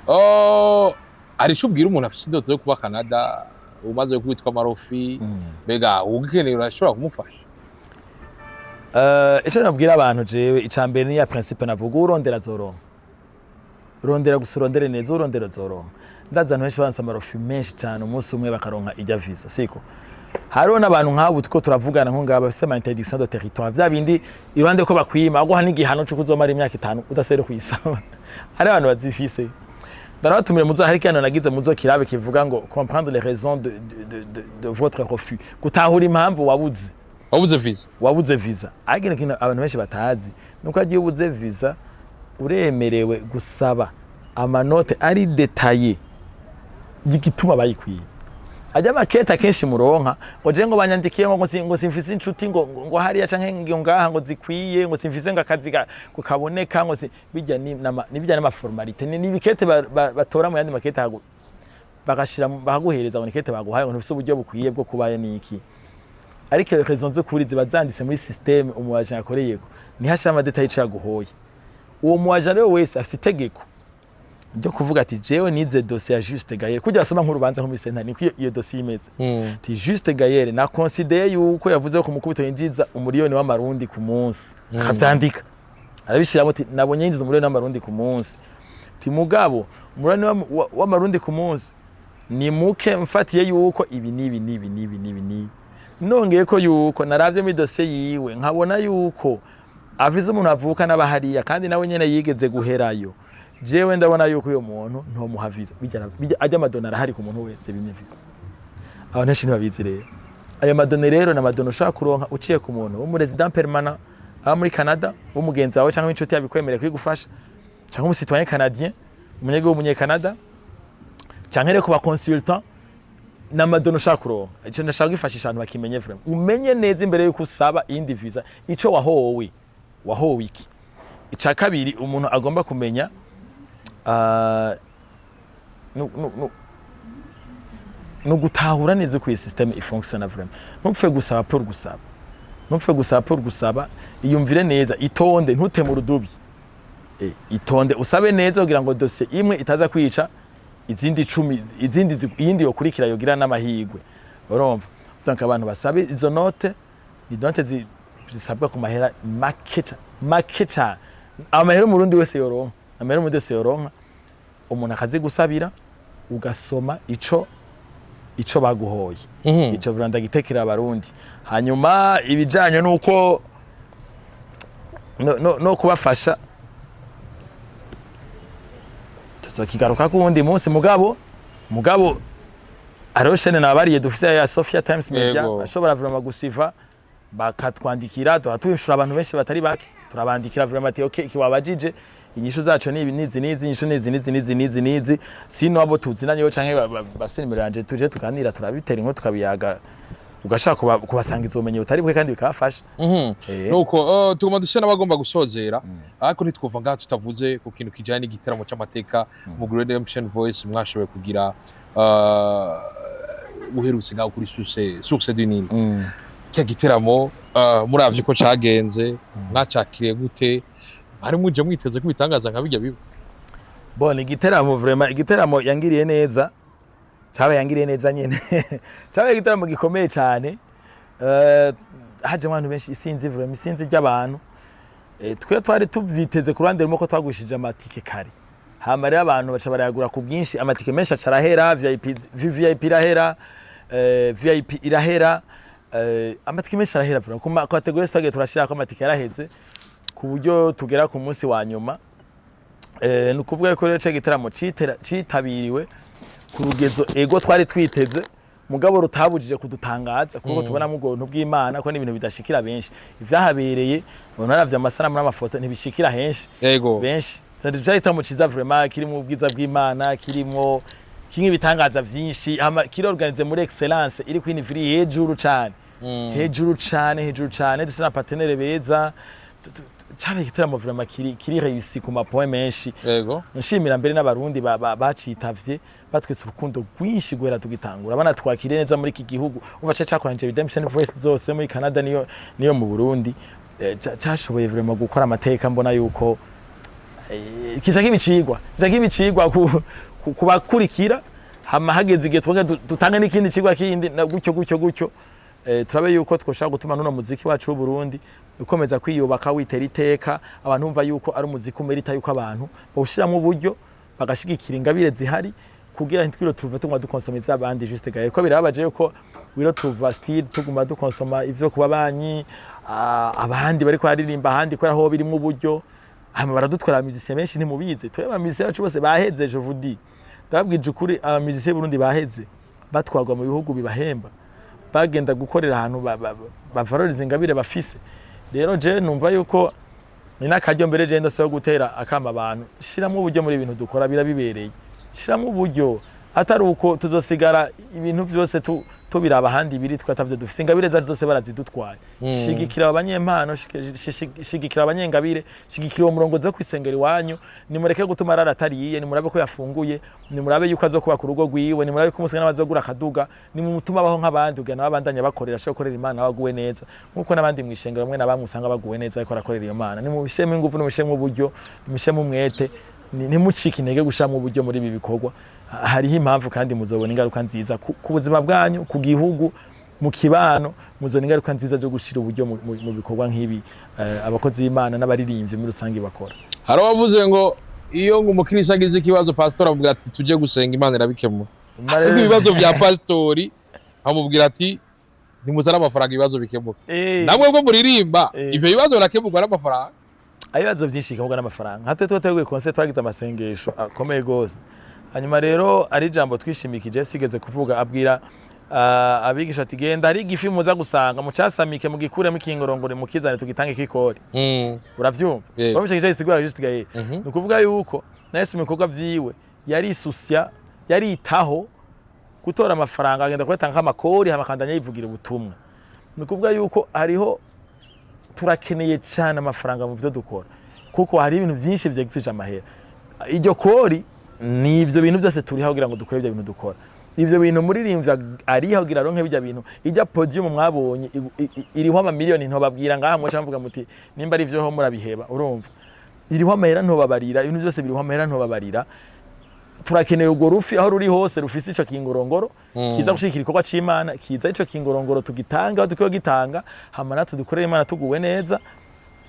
Oh, hari ico ubwira umuntu afise indoto yo kuba Canada, umaze kwitwa amarofi? Mbega ugikeneye urashobora kumufasha? Ico nabwira abantu jewe, ica mbere ni ya principe navuga: urondera azoronka. Rondera gusa, urondere neza, urondera azoronka. Ndazi abantu benshi baronse amarefus menshi cane, umunsi umwe bakaronka ijya visa. Siko hariho n'abantu nk'abo two turavugana nko ngaba bafise ama interdiction de territoire, vya bindi iruhande ko bakwima baguha n'igihano c'uko uzomara imyaka 5 udasubira kuyisaba. Hari abantu bazifise, ndarabatumire muzo. Hari ikiganiro nagize, muzo kirabe, kivuga ngo "Comprendre les raisons de votre refus", gutahura impamvu wabuze wabuze visa. Wabuze visa. Ariko ikintu abantu benshi batazi nuko agiye ubuze visa, uremerewe gusaba amanotes ari détaillées y'igituma bayikwiye. Ajya amakete akenshi muronka ngo je ngo banyandikiye ngo simfise inshuti ngo hariya canke ngo ngaha ngo zikwiye, ngo simfise ngo akazi ngo kaboneka, ngo si bijya ni ni bijya n'amaformalités, ni ibikete batora mu yandi makete bagashira bakaguhereza ngo nikete baguhaye, ngo ntufise uburyo bukwiye bwo kubayo niki. Ariko raison z'ukuri ziba zanditse muri système umu agent yakoreyeko, niho ashira amadétails y'ico yaguhoye. Uwo mu agent rero wese afite itegeko ryo kuvuga ati: "Jewe nize dossier ya Juste Gaël", kujya basoma nk'urubanza nko muri sentare, niko iyo dossier imeze. Ati: "Juste Gaël na considéré yuko yavuze ko ku mukubito yinjiza 1 000 000 w'amarundi ku munsi", akavyandika arabishiramo, ati: "Nabonye yinjiza 1 000 000 w'amarundi ku munsi", ati: "Mugabo 1 000 000 w'amarundi ku munsi ni muke, mfatiye yuko ibi n'ibi n'ibi n'ibi n'ibi n'ibi, nongeye ko yuko naravye muri dossier yiwe nkabona yuko afise umuntu avuka n'abahariya, kandi nawe nyene yigeze guherayo. Jewe ndabona yuko uyo muntu ntomuha visa." Bijya ajya amadonnées arahari ku muntu wese bimye visa. Abantu benshi ntibabizi. Rero ayo madonnées rero ni amadonnées ushobora kuronka uciye ku muntu w'umurésident permanent aba muri Canada, w'umugenzi wawe cyangwa inshuti yabikwemereye kuyigufasha, cyangwa umucitoyen canadien, umunyagihugu w'umunyekanada, cyangwa rero ku ba consultant. Ni amadonnées ushaka kuronka. Ico ndashaka kwifashisha abantu bakimenye vraiment, umenye neza imbere yuko usaba iyindi visa ico wahowe, wahowe iki. Ica kabiri umuntu agomba kumenya nu gutahura neza uko iyi système ifonctionna vraiment. Ntupfe gusaba pour gusaba, ntupfe gusaba pour gusaba. Iyumvire neza, itonde, ntuteme urudubi. Itonde, usabe neza kugira ngo dossier imwe itaza kwica izindi 10, izindi iyindi yokurikira yogira n'amahirwe. Urumva, donc abantu basabe izo notes, ni notes zisabwa ku mahera make make cane, amahera umurundi wese yoronka, amahera umurundi wese yoronka. Umuntu akazigusabira, ugasoma ico baguhoye. Ico vraiment ndagitekera Abarundi. Hanyuma ibijanye nuko no kubafasha, tuzokigaruka ku wundi munsi. Mugabo hariho chaîne nabariye dufise ya Sofia Times Media. Bashobora vraiment gusiva bakatwandikira, tuba twishura abantu benshi batari bake, turabandikira vraiment ati: "Okay, iki wabajije, Inyishu zacu ni ibi, nizi nizi inyishu nizi nizi nizi nizi nizi. Sino abo tuzinanye canke bafise nimero yanje, tuje tuganira, turabitera inkuru, tukabiyaga, ugashaka kubasangiza ubumenyi butari bwe kandi bikabafasha. Nuko tuguma dusa n'abagomba gusozera, ariko ntitwuva ngaha tutavuze ku kintu kijanye n'igitaramo c'amateka mu Redemption Voice mwashoboye kugira uherutse ngaho kuri Source du Nil. Cya giteramo, muravye ko cagenze, mwacakiriye gute? Mwari muje mwiteze ko ibitangaza nka bijya biba? Bon, igiteramo vraiment, igiteramo yangiriye neza, cabaye yangiriye neza nyene, cabaye igiteramo gikomeye cyane. Haje abantu benshi, isinzi vraiment, isinzi ry'abantu. Twe twari tuvyiteze ku ruhande rumwe ko twagurishije amatike kare, hama rero abantu baca barayagura ku bwinshi, amatike menshi aca arahera, VIP, VVIP irahera, VIP irahera, amatike menshi arahera vraiment. Ku ma catégories twagiye turashirako amatike yaraheze ku buryo tugera ku munsi wa nyuma. Ni ukuvuga ko rero ico gitaramo citabiriwe ku rugezo ego twari twiteze, mugabo rutabujije kudutangaza, kuko tubona mu ubuntu bw'Imana ko n'ibintu bidashikira benshi. Ivyahabereye, umuntu aravye amasanamu n'amafoto, ntibishikira henshi benshi. Cyari igitaramo ciza vraiment, kirimo ubwiza bw'Imana, kirimo kimwe ibitangaza vyinshi, hama kiri organisé muri excellence, iri kuri niveau iri hejuru cane, hejuru cane, hejuru cane. Dufise na partenaire beza. Cabaye igitaramo vraiment kiri réussi ku ma points menshi. Nshimira mbere n'Abarundi bacitavye, batwetse urukundo rwinshi guhera tugitangura, banatwakiriye neza muri iki gihugu. Umva, cakoranyije Redemption Voice zose muri Canada niyo mu Burundi. Cashoboye vraiment gukora amateka. Mbona yuko kica kibicigwa ku bakurikira, hama hageze igihe twongere dutange n'ikindi cigwa kindi na gutyo gutyo gutyo. Turabe yuko twoshobora gutuma n'uno muziki wacu w'Uburundi ukomeza kwiyubaka, witera iteka, abantu bumva yuko ari umuziki umerita yuko abantu bawushiramwo uburyo, bagashigikira ingabire zihari, kugira ntitwiro tuve tuguma dukonsoma ivy'abandi. Juste gaye ko birababaje yuko wiro tuva still tuguma dukonsoma ivyo kuba banyi abandi bariko baririmba ahandi, kubera ho birimwo uburyo, hama baradutwara. Aba musiciens benshi ntimubizi, twebwe aba musiciens bacu bose baheze. Je vous dis, ndababwije ukuri, aba musiciens b'Uburundi baheze, batwarwa mu bihugu bibahemba, bagenda gukorera ahantu bavaloriza ingabire bafise. Rero je numva yuko ni n'akaryo mbere je ndose yo gutera akama abantu: shiramwo uburyo muri ibintu dukora, birabibereye, shiramwo uburyo, atari uko tuzosigara ibintu byose tubiraba ahandi biri, twatavyo dufise. Ingabire zacu zose barazidutwaye. Shigikira abanyempano, shigikira abanyengabire, shigikira uwo murongozi wo kwisengera iwanyu. Nimureke gutuma arara atariye, nimurabe ko yafunguye, nimurabe yuko azokuba ku rugo rwiwe, nimurabe ko umusiga n'abazogura akaduga, nimumutuma abaho nk'abandi kugira nabo abandanye bakorera, ashobore gukorera Imana baguwe neza, nk'uko n'abandi mw'ishengero bamwe na bamwe usanga baguwe neza ariko arakorera iyo Mana. Nimubishemo ingufu, nimubishemo uburyo, nimubishemo umwete, ntimucike intege gushiramo uburyo muri ibi bikorwa. Hariho impamvu kandi muzobona ingaruka nziza ku buzima bwanyu, ku gihugu, mu kibano. Muzobona ingaruka nziza zo gushira uburyo mu bikorwa nk'ibi, abakozi b'Imana n'abaririmbyi muri rusange bakora. Hari abavuze ngo iyo ngo umukristo agize ikibazo, pasitori amubwira ati: "Tujye gusenga, Imana irabikemura." Ariko ibibazo bya pasitori amubwira ati: "Nimuzane amafaranga, ibibazo bikemuka." Namwe bwo muririmba, ivyo bibazo birakemurwa n'amafaranga? Ibibazo byinshi bikemurwa n'amafaranga. Nka twe twateguye concert, twagize amasengesho akomeye gose. Hanyuma rero ari ijambo twishimikije sigeze kuvuga, abwira abigisha ati: "Genda, hari igifi muza gusanga, mucasamike, mugikuremo ikingorongoro, mukizane, tugitange kikori." Uravyumva? Yego. Bamushikije isigura juste gaye. Ni ukuvuga yuko na Yesu mu bikorwa vyiwe yarisusia, yaritaho gutora amafaranga, agenda kuyatanga nk'amakori, hama akandanya yivugira ubutumwa. Ni ukuvuga yuko hariho turakeneye cyane amafaranga mu byo dukora, kuko hari ibintu byinshi vyexige amahera. Iryo kori ni ivyo bintu byose turiho kugira ngo dukore ibyo bintu dukora, ivyo bintu muririmbyi ariho kugira aronke bijya bintu. Ijya podium mwabonye iriho amamiliyoni, ntobabwira ngaha mwaca muvuga muti nimba ari ivyo ho murabiheba. Urumva, iriho amahera, ntobabarira. Ibintu byose biriho amahera, ntobabarira. Turakeneye urwo rufi aho ruri hose rufise ico kingorongoro kiza gushigikira igikorwa c'Imana, kiza ico kingorongoro tugitanga aho dukwiye gitanga, hama natwe dukorere Imana tuguwe neza,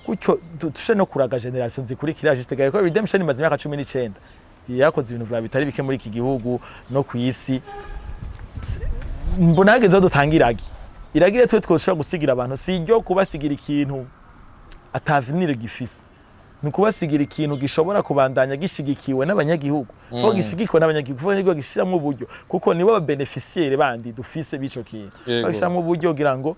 gutyo tushe no kuraga génération zikurikira. Juste gaye ko Redemption imaze imyaka 19, yakoze ibintu vya bitari bike muri iki gihugu no ku isi. Mbona hageze aho dutanga iragi. Iragi rero twe twoshobora gusigira abantu si iryo kubasigira ikintu ata avenir gifise, ni ukubasigira ikintu gishobora kubandanya gishigikiwe n'abanyagihugu, kuko gishigikiwe n'abanyagihugu, kuko abanyagihugu gishiramwo uburyo, kuko nibo ba bénéficiaires bandi dufise b'ico kintu. Bagishiramwo uburyo kugira ngo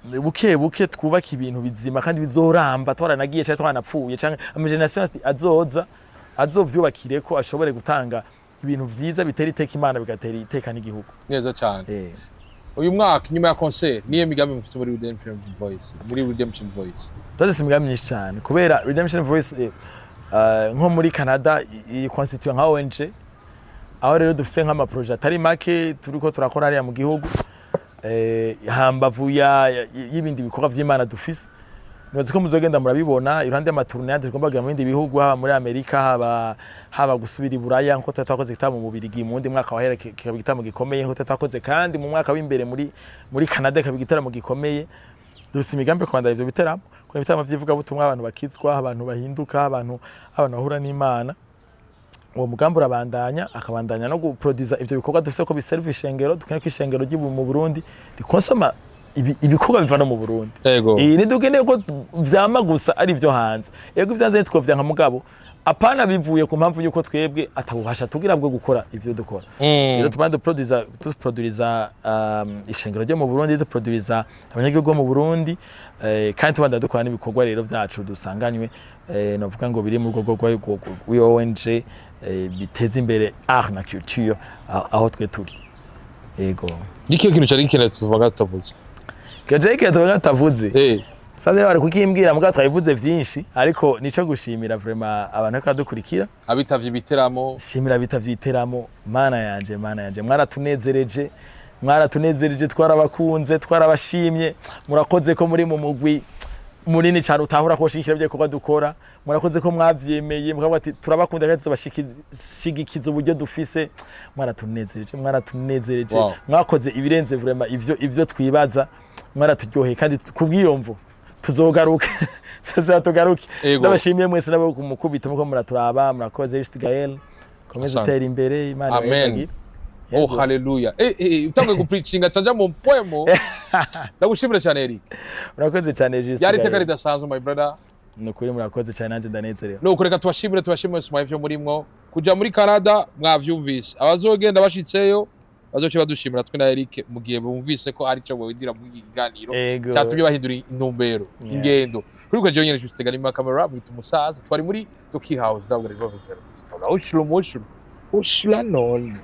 Buke buke twubaka ibintu bizima kandi bizoramba twaranagiye canke twaranapfuye, canke ama génération azoza azovyubakire ko ashobore gutanga ibintu vyiza bitera iteka Imana, bigatera iteka n'igihugu. Neza cyane. Uyu mwaka, inyuma ya concert, niyo migambi mufite muri Redemption Voice, muri Redemption Voice? Dufise imigambi myinshi cyane, kubera Redemption Voice nko muri Canada iyi constitué nka ONG, aho rero dufise nk'ama projets atari make turiko turakora hariya mu gihugu, hambavu y'ibindi bikorwa vy'Imana dufise. Nibaza ko muzogenda murabibona iruhande y'ama tournées tugomba kugira mu bindi bihugu, haba muri Amerika, haba gusubira i Buraya, nkuko twari twakoze igitaramo mu Bubirigi mu wundi mwaka wahera, kikaba igitaramo gikomeye, nkuko twari twakoze kandi mu mwaka w'imbere muri Canada, kikaba igitaramo gikomeye. Dufise imigambi yo kubandanya ivyo biteramo, kuko ibitaramo vy'ivugabutumwa, abantu bakizwa, abantu bahinduka, abantu bahura n'Imana. Uwo mugambi urabandanya, akabandanya no guproduza ivyo bikorwa dufise ko biserva ishengero. Dukeneye ko ishengero ry'ubu mu Burundi rikonsoma ibikorwa biva no mu Burundi. Ntidukeneye ko vyama gusa ari ivyo hanze. Ego, ivyo hanze ntitwovyanka, mugabo apana bivuye ku mpamvu yuko twebwe atabubasha tugira bwo gukora ivyo dukora. Rero tubana duproduiza ishengero ryo mu Burundi, duproduiza abanyagihugu bo mu Burundi, kandi tubanda dukora n'ibikorwa rero vyacu dusanganywe, novuga ngo biri mu rwego rw'iyo ONG, biteza imbere art na culture aho twe turi. Yego. Nikiyo kintu cyari gikenewe tuvuga tutavuze? Keje tuvuga tutavuze? Sasa rero bari kukimbwira, mugabo twabivuze vyinshi, ariko nico gushimira vraiment abantu bariko badukurikira. Abitavye ibiteramo. Shimira bitavye ibiteramo. Mana yanje, Mana yanje, mwaratunezereje, mwaratunezereje, twarabakunze, twarabashimye. Murakoze ko muri mu mugwi munini cyane utahura ko shikira ibyo bikorwa dukora. Murakoze ko mwavyemeye, mukavuga ati turabakunda kandi tuzobashigikiza uburyo dufise. Mwaratunezereje, mwaratunezereje. Mwakoze ibirenze vraiment ivyo twibaza. Mwaraturyoheye, kandi kubw'iyo mvo tuzogaruka, tuzatugaruke. Ndabashimiye mwese nabo ku mukubito muko muraturaba. Murakoze. Just Gael, komeza Asante. utera imbere, Imana Amen. ibahezagire. Oh. Yego. Haleluya. Utanguye gupreachinga canja mu poemo. Ndagushimira cyane, Eric. Murakoze cyane, Just Byari iteka Gael. ridasanzwe, my brother. Ni ukuri murakoze cyane, nanjye ndanezerewe. Nuko reka tubashimire, tubashimire mwese mwavyo murimwo kuja muri Canada. Mwavyumvise, abazogenda bashitseyo bazoce badushimira twe na Eric mu gihe bumvise ko ari cyo bawidira muri iki kiganiro cyatumye bahindura intumbero, ingendo. Kuri kwe jewe nyene Juste Galima, camera mwita umusaza, twari muri Toki House. Ndabwira, ushura umushura ushura none.